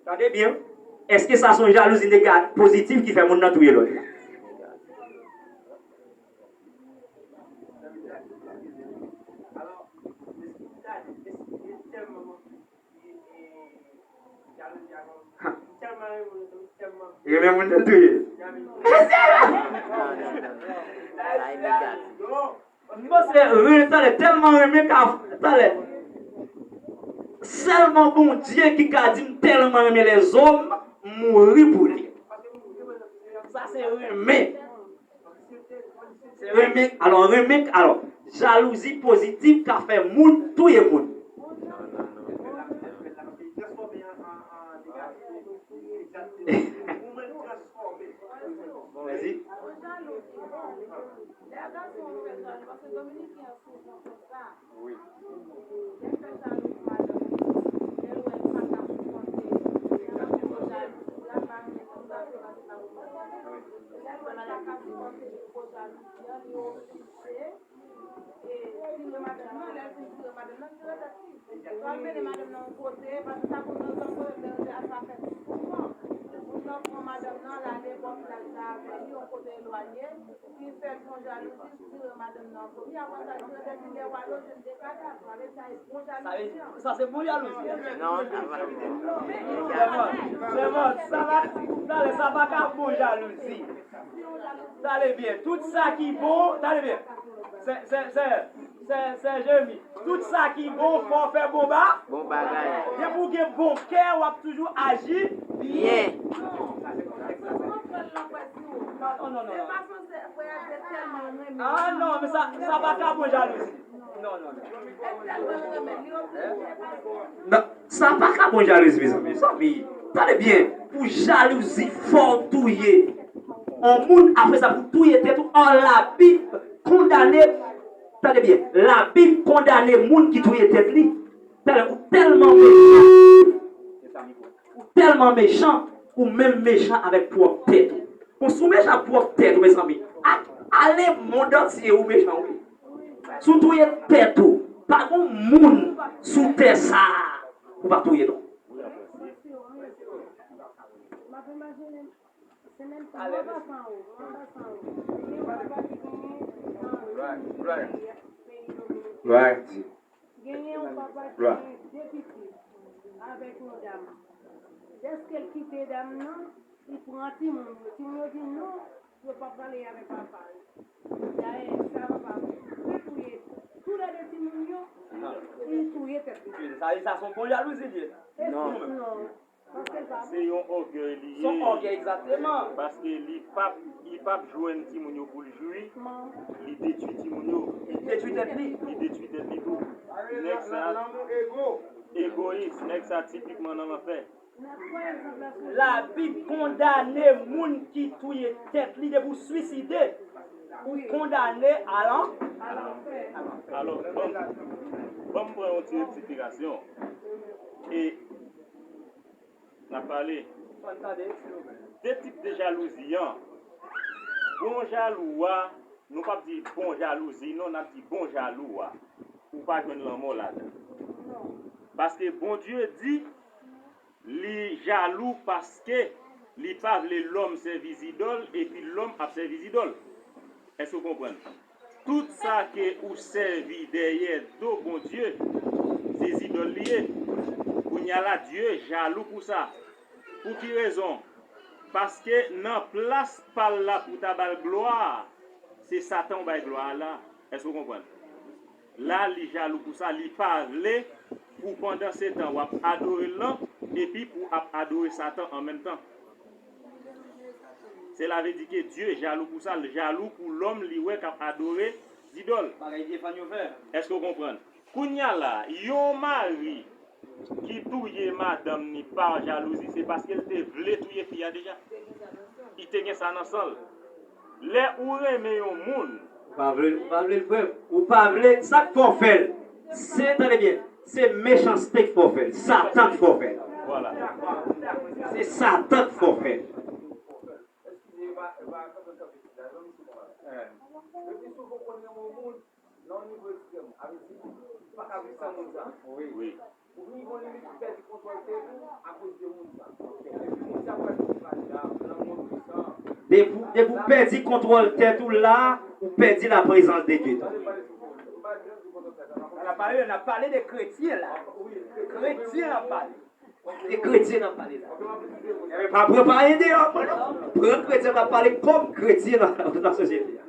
Tande byen, èske sa se yon jalouzi nega-, pozitif ki fè moun nan touye lòt la? Renmen moun nan touye. M panse ren-, talè, tèlman renmen ka, talè. Sèlman Bondye ki ka di m tèlman renmen lèzòm, m mouri pou li. Sa se renmen. Se renmen, alò, renmen, alò, jalouzi pozitif ka fè moun touye moun. Bon, mèsi. Wi. Sa vle di, sa se bon jalouzi. Non, sa pa bon. Sèlman, sèlman, sa pa, talè, sa pa ka bon jalouzi. Tande byen, tout sa ki bon, tande byen. Sè, sè, sè, sè, sè Jemi, tout sa ki bon, fò w fè bon ba-, bon bagay. Depi w gen bon kè, w ap toujou aji byen. Non, non, non, non. Ah non, men sa, sa pa ka bon jalouzi. Non, non, non. Non, sa pa ka bon jalouzi, mezanmi. Mezanmi, tande byen. Pou jalouzi, fò w touye yon moun, apre sa, pou touye tèt ou, ò, Labib kondane, tande byen, Labib kondane moun ki touye tèt li. Tande, ou tèlman mechan. Ou tèlman mechan, ou menm mechan avèk pwòp tèt ou. Bon, si w mechan ak pwòp tèt ou, mezanmi, a-, ale mond antye ou mechan, wi. Si w touye tèt ou, pa gon moun sou tè sa a ou pa touye, non. Right, right. Right. Genyen yon papa ki gen de pitit avèk yon dam. Dèske l kite dam nan, li pran timoun yo. Timoun yo di non, yo p ap pale avèk papa yo. Dayè, sa papa li touye tou lè de timoun yo, li touye tèt li. Sa, sa se yon bon jalouzi li ye. Non. Non. Se yon ògèy li ye. Se yon ògèy, egzakteman. Paske li p ap, li p ap jwenn timoun yo pou l jwi, li detwi timoun yo. Li detwi tèt li. Li detwi tèt li tou. Nèg sa, egoyis, nèg sa tipikman nan lanfè. Labib kondane moun ki touye tèt li depi w swiside. Ou kondane a lan. Alò, ban m, ban m pran yon ti rektifikasion. E N ap pale de tip de jalouzi an. Bon jalou a, nou p ap di bon jalouzi, non, n ap di bon jalou a. Ou pa jwenn lanmò ladan. Paske Bondye di, li jalou paske li pa vle lòm sèvi zidòl, epi lòm ap sèvi zidòl. Èske w konprann? Tout sa ke ou sèvi dèyè do Bondye, se zidòl li ye. Kounye a la, Dye jalou pou sa. Pou ki rezon? Paske nan plas pa l la pou ta ba l glwa, se Satan ou bay glwa a la. Èske w konprann? La, li jalou pou sa, li pa vle pou pandan se tan w ap adore l lan, epi pou w ap adore Satan an menm tan. Sela vle di ke Dye jalou pou sa, l jalou pou lòm li wè k ap adore zidòl. Bagay Stefan yo fè. Èske w konprann? Kounye a la, yon mari ki touye madanm ni pa jalouzi, se paske l te vle touye fi a deja. Li te gen sa nan san l. Lè ou renmen yon moun, Ou pa vle, ou pa vle l, frè m. Ou pa vle, sa k fè w fè l? Se, tande byen, se mechanste k fè w fè l. Satan k fè w fè l. Vwala. Se Satan k fè w fè l. Wi. Wi. Wi. Ou vin gon limit, ou pèdi kontwòl tèt ou akoz de moun sa. Epi moun sa pral vin pale la, lanmou pwisan. Depi, depi ou pèdi kontwòl tèt ou la, ou pèdi laprezans de Dye tou. N ap pale, n ap pale de kretyen la. Kretyen n ap pale. Se kretyen n ap pale la. Ebyen, pa pran pa en deyò ankò non. Pran kretyen n ap pale kòm kretyen nan, nan sosyete a.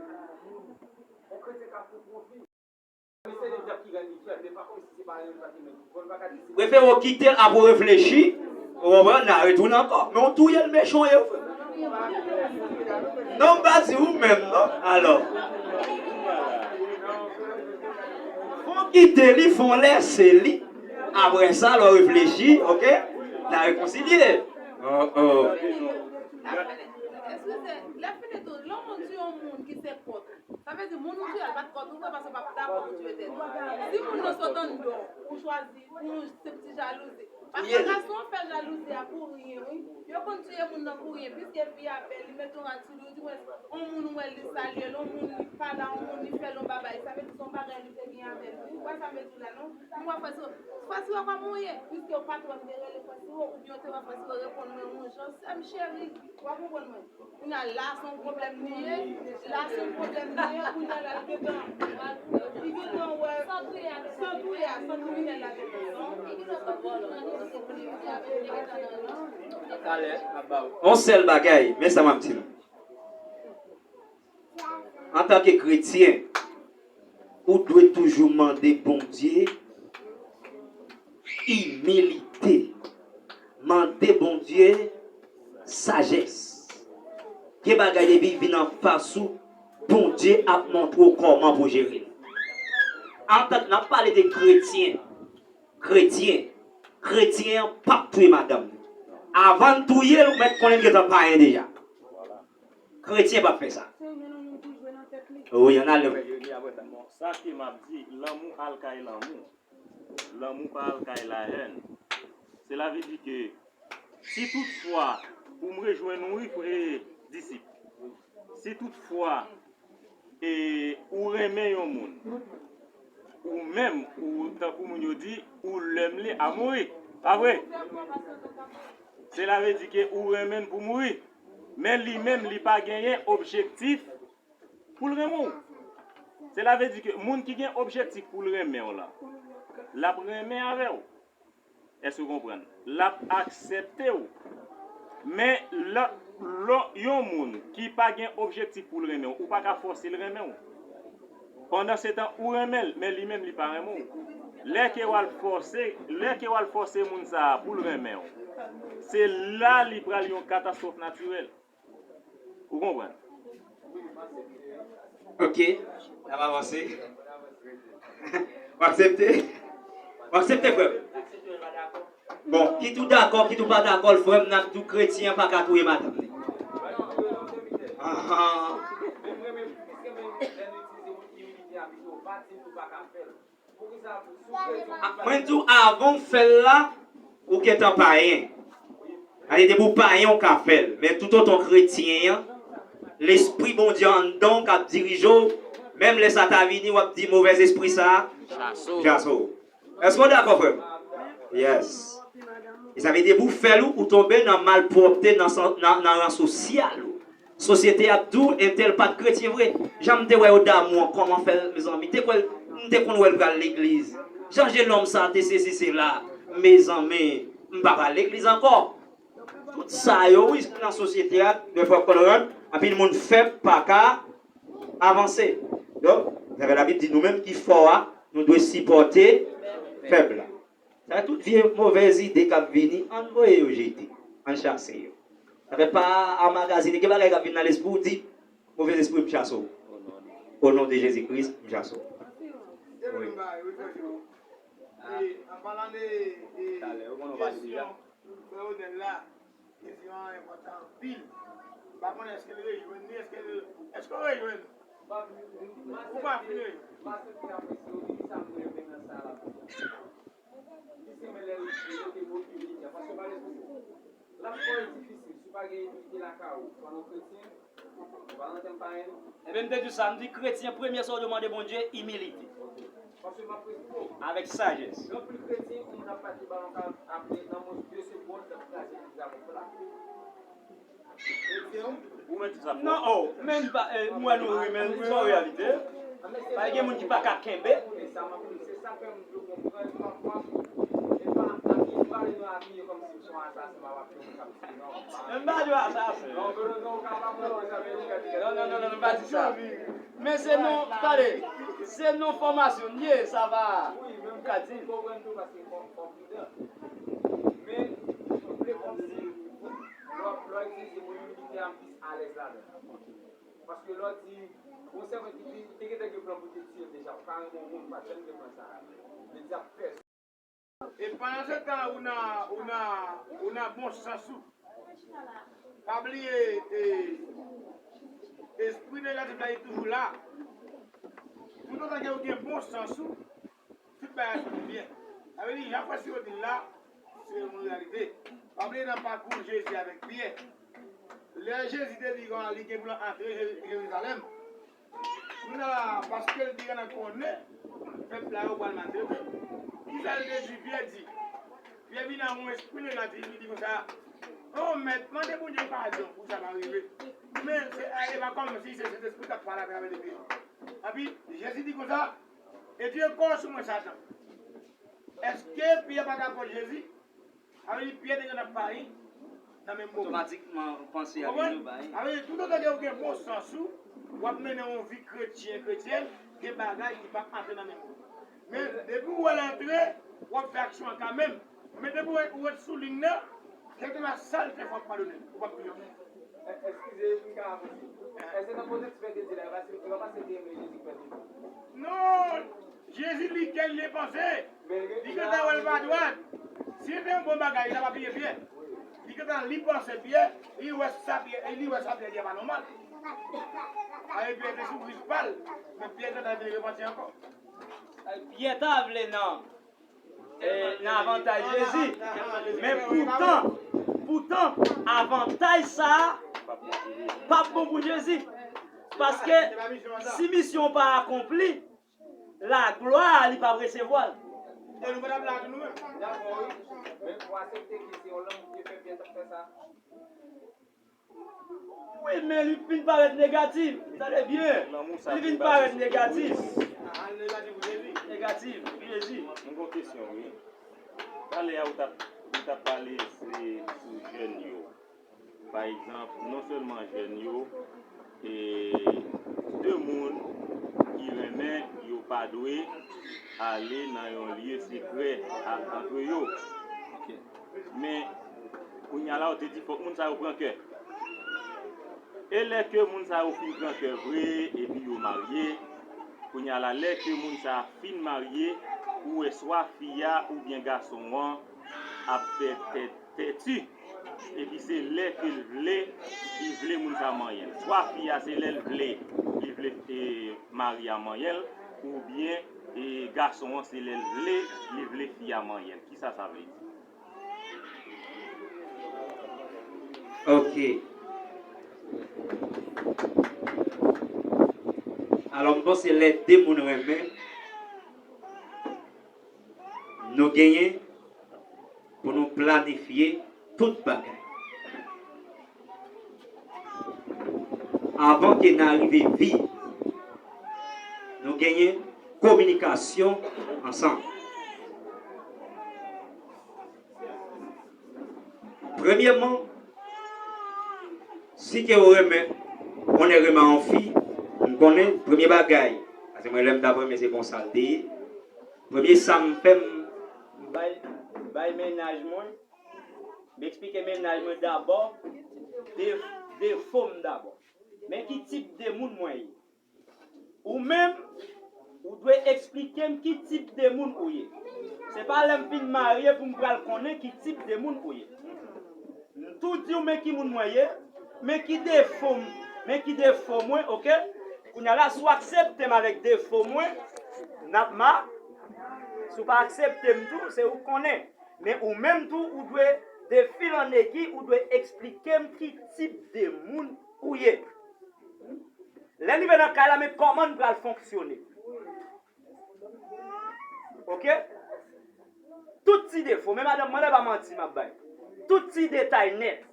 Prefere w kite l apre w reflechi. Ou konprann? N a retounen ankò. Men w touye l mechan w ye wi. Non, m pa di ou menm non. Alò. Fò w kite li, fò w lèse li. Apre sa, lè w reflechi, oke? N a rekonsilye. Oh, oh. Eskize, lè fini tou, lè w di yon moun ki se kòt, sa vle di moun ou touye a pa t kòt ou vre paske w pa t dakò pou touye tèt ou. Si moun nan sot anndan w, ou chwazi pou yon senp ti jalouzi. Pafwa gason an fè jalouzi a pou ryen, wi. Yo konn touye moun nan pou ryen, piske fi a bèl, li met yon rad sou li, ou di mwen, yon moun wè l, li salye l, yon moun li pale a yon moun, li fè l yon babay, sa vle di se yon bagay li te gen avè l. Ou wè sa m vle di w la non? M wè frè Siwo, frè Siwo kòman w ye? Piske w pa t wè m te rele frè Siwo, oubyen w te wè frè Siwo reponn mwen yon jan, sè m cheri, w ap konprann mwen. Kounye a la se yon pwoblèm li ye, la se yon pwoblèm li ye, kounye a la li gentan, li gentan wè, san touye a, san kriminèl la gentan. Yon sèl bagay, men sa m ap di nou. Antanke kretyen, ou dwe toujou mande Bondye imilite. Mande Bondye sajès. Gen bagay depi vin anfas ou, Bondye ap montre w kòman pou jere l. Antanke n ap pale de kretyen, kretyen, kretyen an p ap touye madanm li. Avan l touye l, ou mèt konnen l gentan payen deja. Kretyen p ap fè sa. Wi, ann ale. Bon, sa ke m ap di, lanmou al kay lanmou. Lanmou pa al kay lahèn. Sela vle di ke si toutfwa, pou m rejwenn ou wi, frè, disip, si toutfwa, e, ou renmen yon moun, ou menm, ou, tankou moun yo di, ou lèm li a mouri. Pa vre? Sela vle di ke ou renmen l pou mouri. Men li menm, li pa genyen objektif pou l renmen w. Sela vle di ke moun ki gen objektif pou l renmen w lan, L ap renmen avè w. Èske w konprann? L ap aksepte w. Men lòt, lò, yon moun ki pa gen objektif pou l renmen w, ou pa ka fòse l renmen w. Pandansetan, ou renmen l, men li menm li pa renmen w. Lè ke w al fòse, lè ke w al fòse moun sa a pou l renmen w, se la li pral yon katastwòf natirèl. Ou konprann? Ok, n ap avanse. W aksepte? W aksepte, frè m? Bon, kit ou dakò, kit ou pa dakò, frè m, n ap di w kretyen an pa ka touye madanm li. Ahan. Mwen di w, avan w fè l la, ou gentan payen. Gade, depi w payen, w ka fè l. Men toutotan w kretyen an, Lespri Bondye anndan w k ap dirije w, menm lè sa ta vini, w ap di, movèzespri sa a, chase w. Èske w dakò, frè m? Yes. E sa vle di, depi w fè l, ou tonbe nan malpwòpte, nan, nan, nan ran sosyal ou. Sosyete a ap di w, entèl pa t kretyen vre. Jan m te wè yo damou an, kòman fè l, mezanmi? M te kwè l, m te konn wè l pral legliz. Jan jenòm sa a te sezi sela, mezanmi, m pa pral legliz ankò. Tout sa yo, wi, nan sosyete a, lè frè Colorant, anpil moun fèb pa ka avanse. Donk, sa fè Labib di nou menm ki fò a, nou dwe sipòte fèb la. Sa tout vye movèz ide k ap vini, ann voye yo jete, ann chase yo. Sa fè pa anmagazine, gen bagay k ap vin nan lespri w, di, movèzespri, m chase w. O non de Jezi Kris, m chase w. Wi. An palan de kesyon frè Odèl la, kesyon an enpòtan anpil. M pa konnen èske l rejwenn li, èske l, èske w rejwenn? Ou pa fin rejwenn? Li se men lè yo te mo imilyan, paske w pa gen sou. L ap fò difisil si w pa gen imilite lakay ou pandan w kretyen, ou pa nan tèm payen non. Ebyen m te di w sa, m di kretyen premye sa w dwe mande Bondye, imilite. Paske m ap prezante w. Avèk sajès. Gen anpil kretyen, yon moun ap pati balon ka aple nan mwens de segonn l ap kraze legliz avèk pla. Non, oh, men m pa, eh, m wè nou ri, men se yon reyalite. Pa gen moun ki pa ka kenbe. Men m pa di w asasen. Non, non, non, non, non, m pa di sa. Men se non, tande, se non fòmasyon m ye, sa va, m ka di. Men, m vle kòmsi lè w ap, lè w ap itilize mo imilite a, m plis alèz ladan l. Paske lè w di, yon sèvant ki di, te gentan gen plan pou te tiye l deja, ou ka renmen yon moun, ou pa t janm gen plan sa a. Li di ap pèsonn. E pandan se tan, ou nan, ou nan, ou nan bon sans ou. Pa bliye, e, espri negatif la, li toujou la. Toutotan ke ou gen bon sans ou, tout bagay ap soti byen. Sa vle di, jan frè Siro di l la, se yon reyalite. Pa bliye nan pakou Jezi avèk Pyè, lè Jezi te di li gen pou l antre Jeri-, Jerizalèm, kounye a la, paske l te gentan konnen pèp la yo pral maltrete l, kisa l te di Pyè di? Pyè vin ak yon espri negatif, li di konsa, o Mèt, mande Bondye padon pou sa pa rive. Men, se, e pa kòmsi se Sentespri k ap pale atravè de Pyè. Epi, Jezi di konsa, etire kò w sou mwen, Satan. Èske Pyè pa t ap pè Jezi? Sa vle di Pyè te gentan payi nan menm moman. Otomatikman, panse a vin yo bay. Sa vle di toutotan ke ou gen bon sans ou, w ap mennen yon vi kretyen, kretyèn, gen bagay ki p ap antre nan menm ou. Men, depi w wè l antre, w ap fè aksyon an kanmenm. Men depi w ret sou liy nan, kèlkeswa sa l fè, fò w padone l. Ou p ap touye l. Èskize, m ka avanse. Èske nan kontèks Pyè te di la, e pa se, e pa paske l te renmen Jezi Pyè te di? Non! Jezi li kè li panse. Li gentan wè l pa dwat. Si l te yon bon bagay, li ta pa piye Pyè. Li gentan li panse Pyè, li wè sa Pyè, li wè sa Pyè di a pa nòmal. Aye Pyè te sou risk pa l, men Pyè gentan vin repanti ankò. Pyè ta vle nan, eh, nan avantaj Jezi. Men poutan, poutan, avantaj sa a p ap bon pou Jezi. Paske si misyon pa akonpli, laglwa a li p ap resevwa l. E nou pa t ap la ak nou menm. Dakò, wi. Men ou aksepte ke se yon lanmou ki fè Pyè t ap fè sa? Wi, men li vin parèt negatif. Tande byen. Li vin parèt negatif. Negatif, Jezi. Mwen gen yon kesyon, wi. Talè a, ou t ap, ou t ap pale se sou jèn yo. Pa egzanp, non sèlman jèn yo, e de moun ki renmen, yo pa dwe ale nan yon lye sekrè a, antre yo. Men, kounye a la, ou te di fòk moun sa yo pran kè. E lè ke moun sa yo fin pran kè vre, epi yo marye, kounye a la, lè ke moun sa a fin marye, ou wè swa fi a oubyen gason an ap fè tèt tèti, epi se lè ke l vle, li vle moun sa a manyen l. Swa fi a se lè l vle, li vle, e, mari a manyen l, oubyen, e, gason an se lè l vle, li vle fi a manyen l. Kisa sa vle di? Ok. Alò, m panse lè de moun renmen, nou genyen pou nou planifye tout bagay. Avan ke n arive vi, nou genyen kominikasyon ansanm. Premyèman, si ke ou renmen, ou konnen renmen yon fi, m konnen premye bagay, paske mwen lè m t ap renmen se konsa l te ye. Premye sa m fè, m bay, bay mennaj mwen, m eksplike mennaj mwen dabò de, defo m dabò. Men ki tip de moun mwen ye. Ou menm, ou dwe eksplike m ki tip de moun ou ye. Se pa lè m fin marye pou m pral konnen ki tip de moun ou ye. M tou di w men ki moun mwen ye, men ki defo m, men ki defo mwen, oke? Kounye a la, si w aksepte m avèk defo mwen, n ap ma-, si w pa aksepte m tou, se ou k konnen. Men ou menm tou, ou dwe, de fil an egi, ou dwe eksplike m ki tip de moun ou ye. Lè n rive nan kay la, men kòman n pral fonksyone. Oke? Tout ti defo, men madanm mwen la, e pa manti m ap bay. Tout ti detay nèt.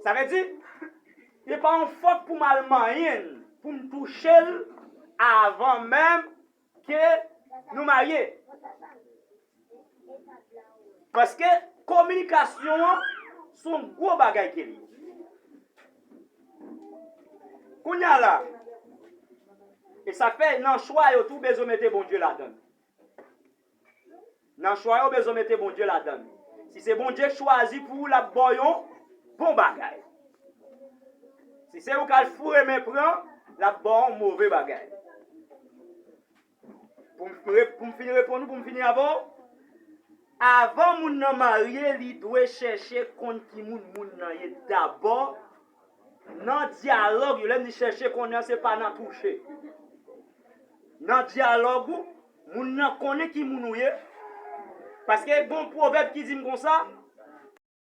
Sa vle di, e pa yon fòk pou m al manyen l, pou m touche l avan menm ke nou marye. Paske kominikasyon an se yon gwo bagay ke li ye. Kounye a la, e sa k fè nan chwa yo tou bezwen mete Bondye ladan l. Nan chwa yo bezwen mete Bondye ladan l. Si se Bondye k chwazi pou ou, l ap ba w yon bon bagay. Si se ou k al foure men pran, l ap ba w yon move bagay. Pou m re-, pou m fin reponn ou, pou m fini avè w, avan moun nan marye, li dwe chèche konn ki moun moun nan ye dabò. Nan dyalòg yo, lè m di chèche konnen an, se pa nan touche. Nan dyalòg ou, moun nan konnen ki moun ou ye. Paske gen yon pwovèb ki di m konsa,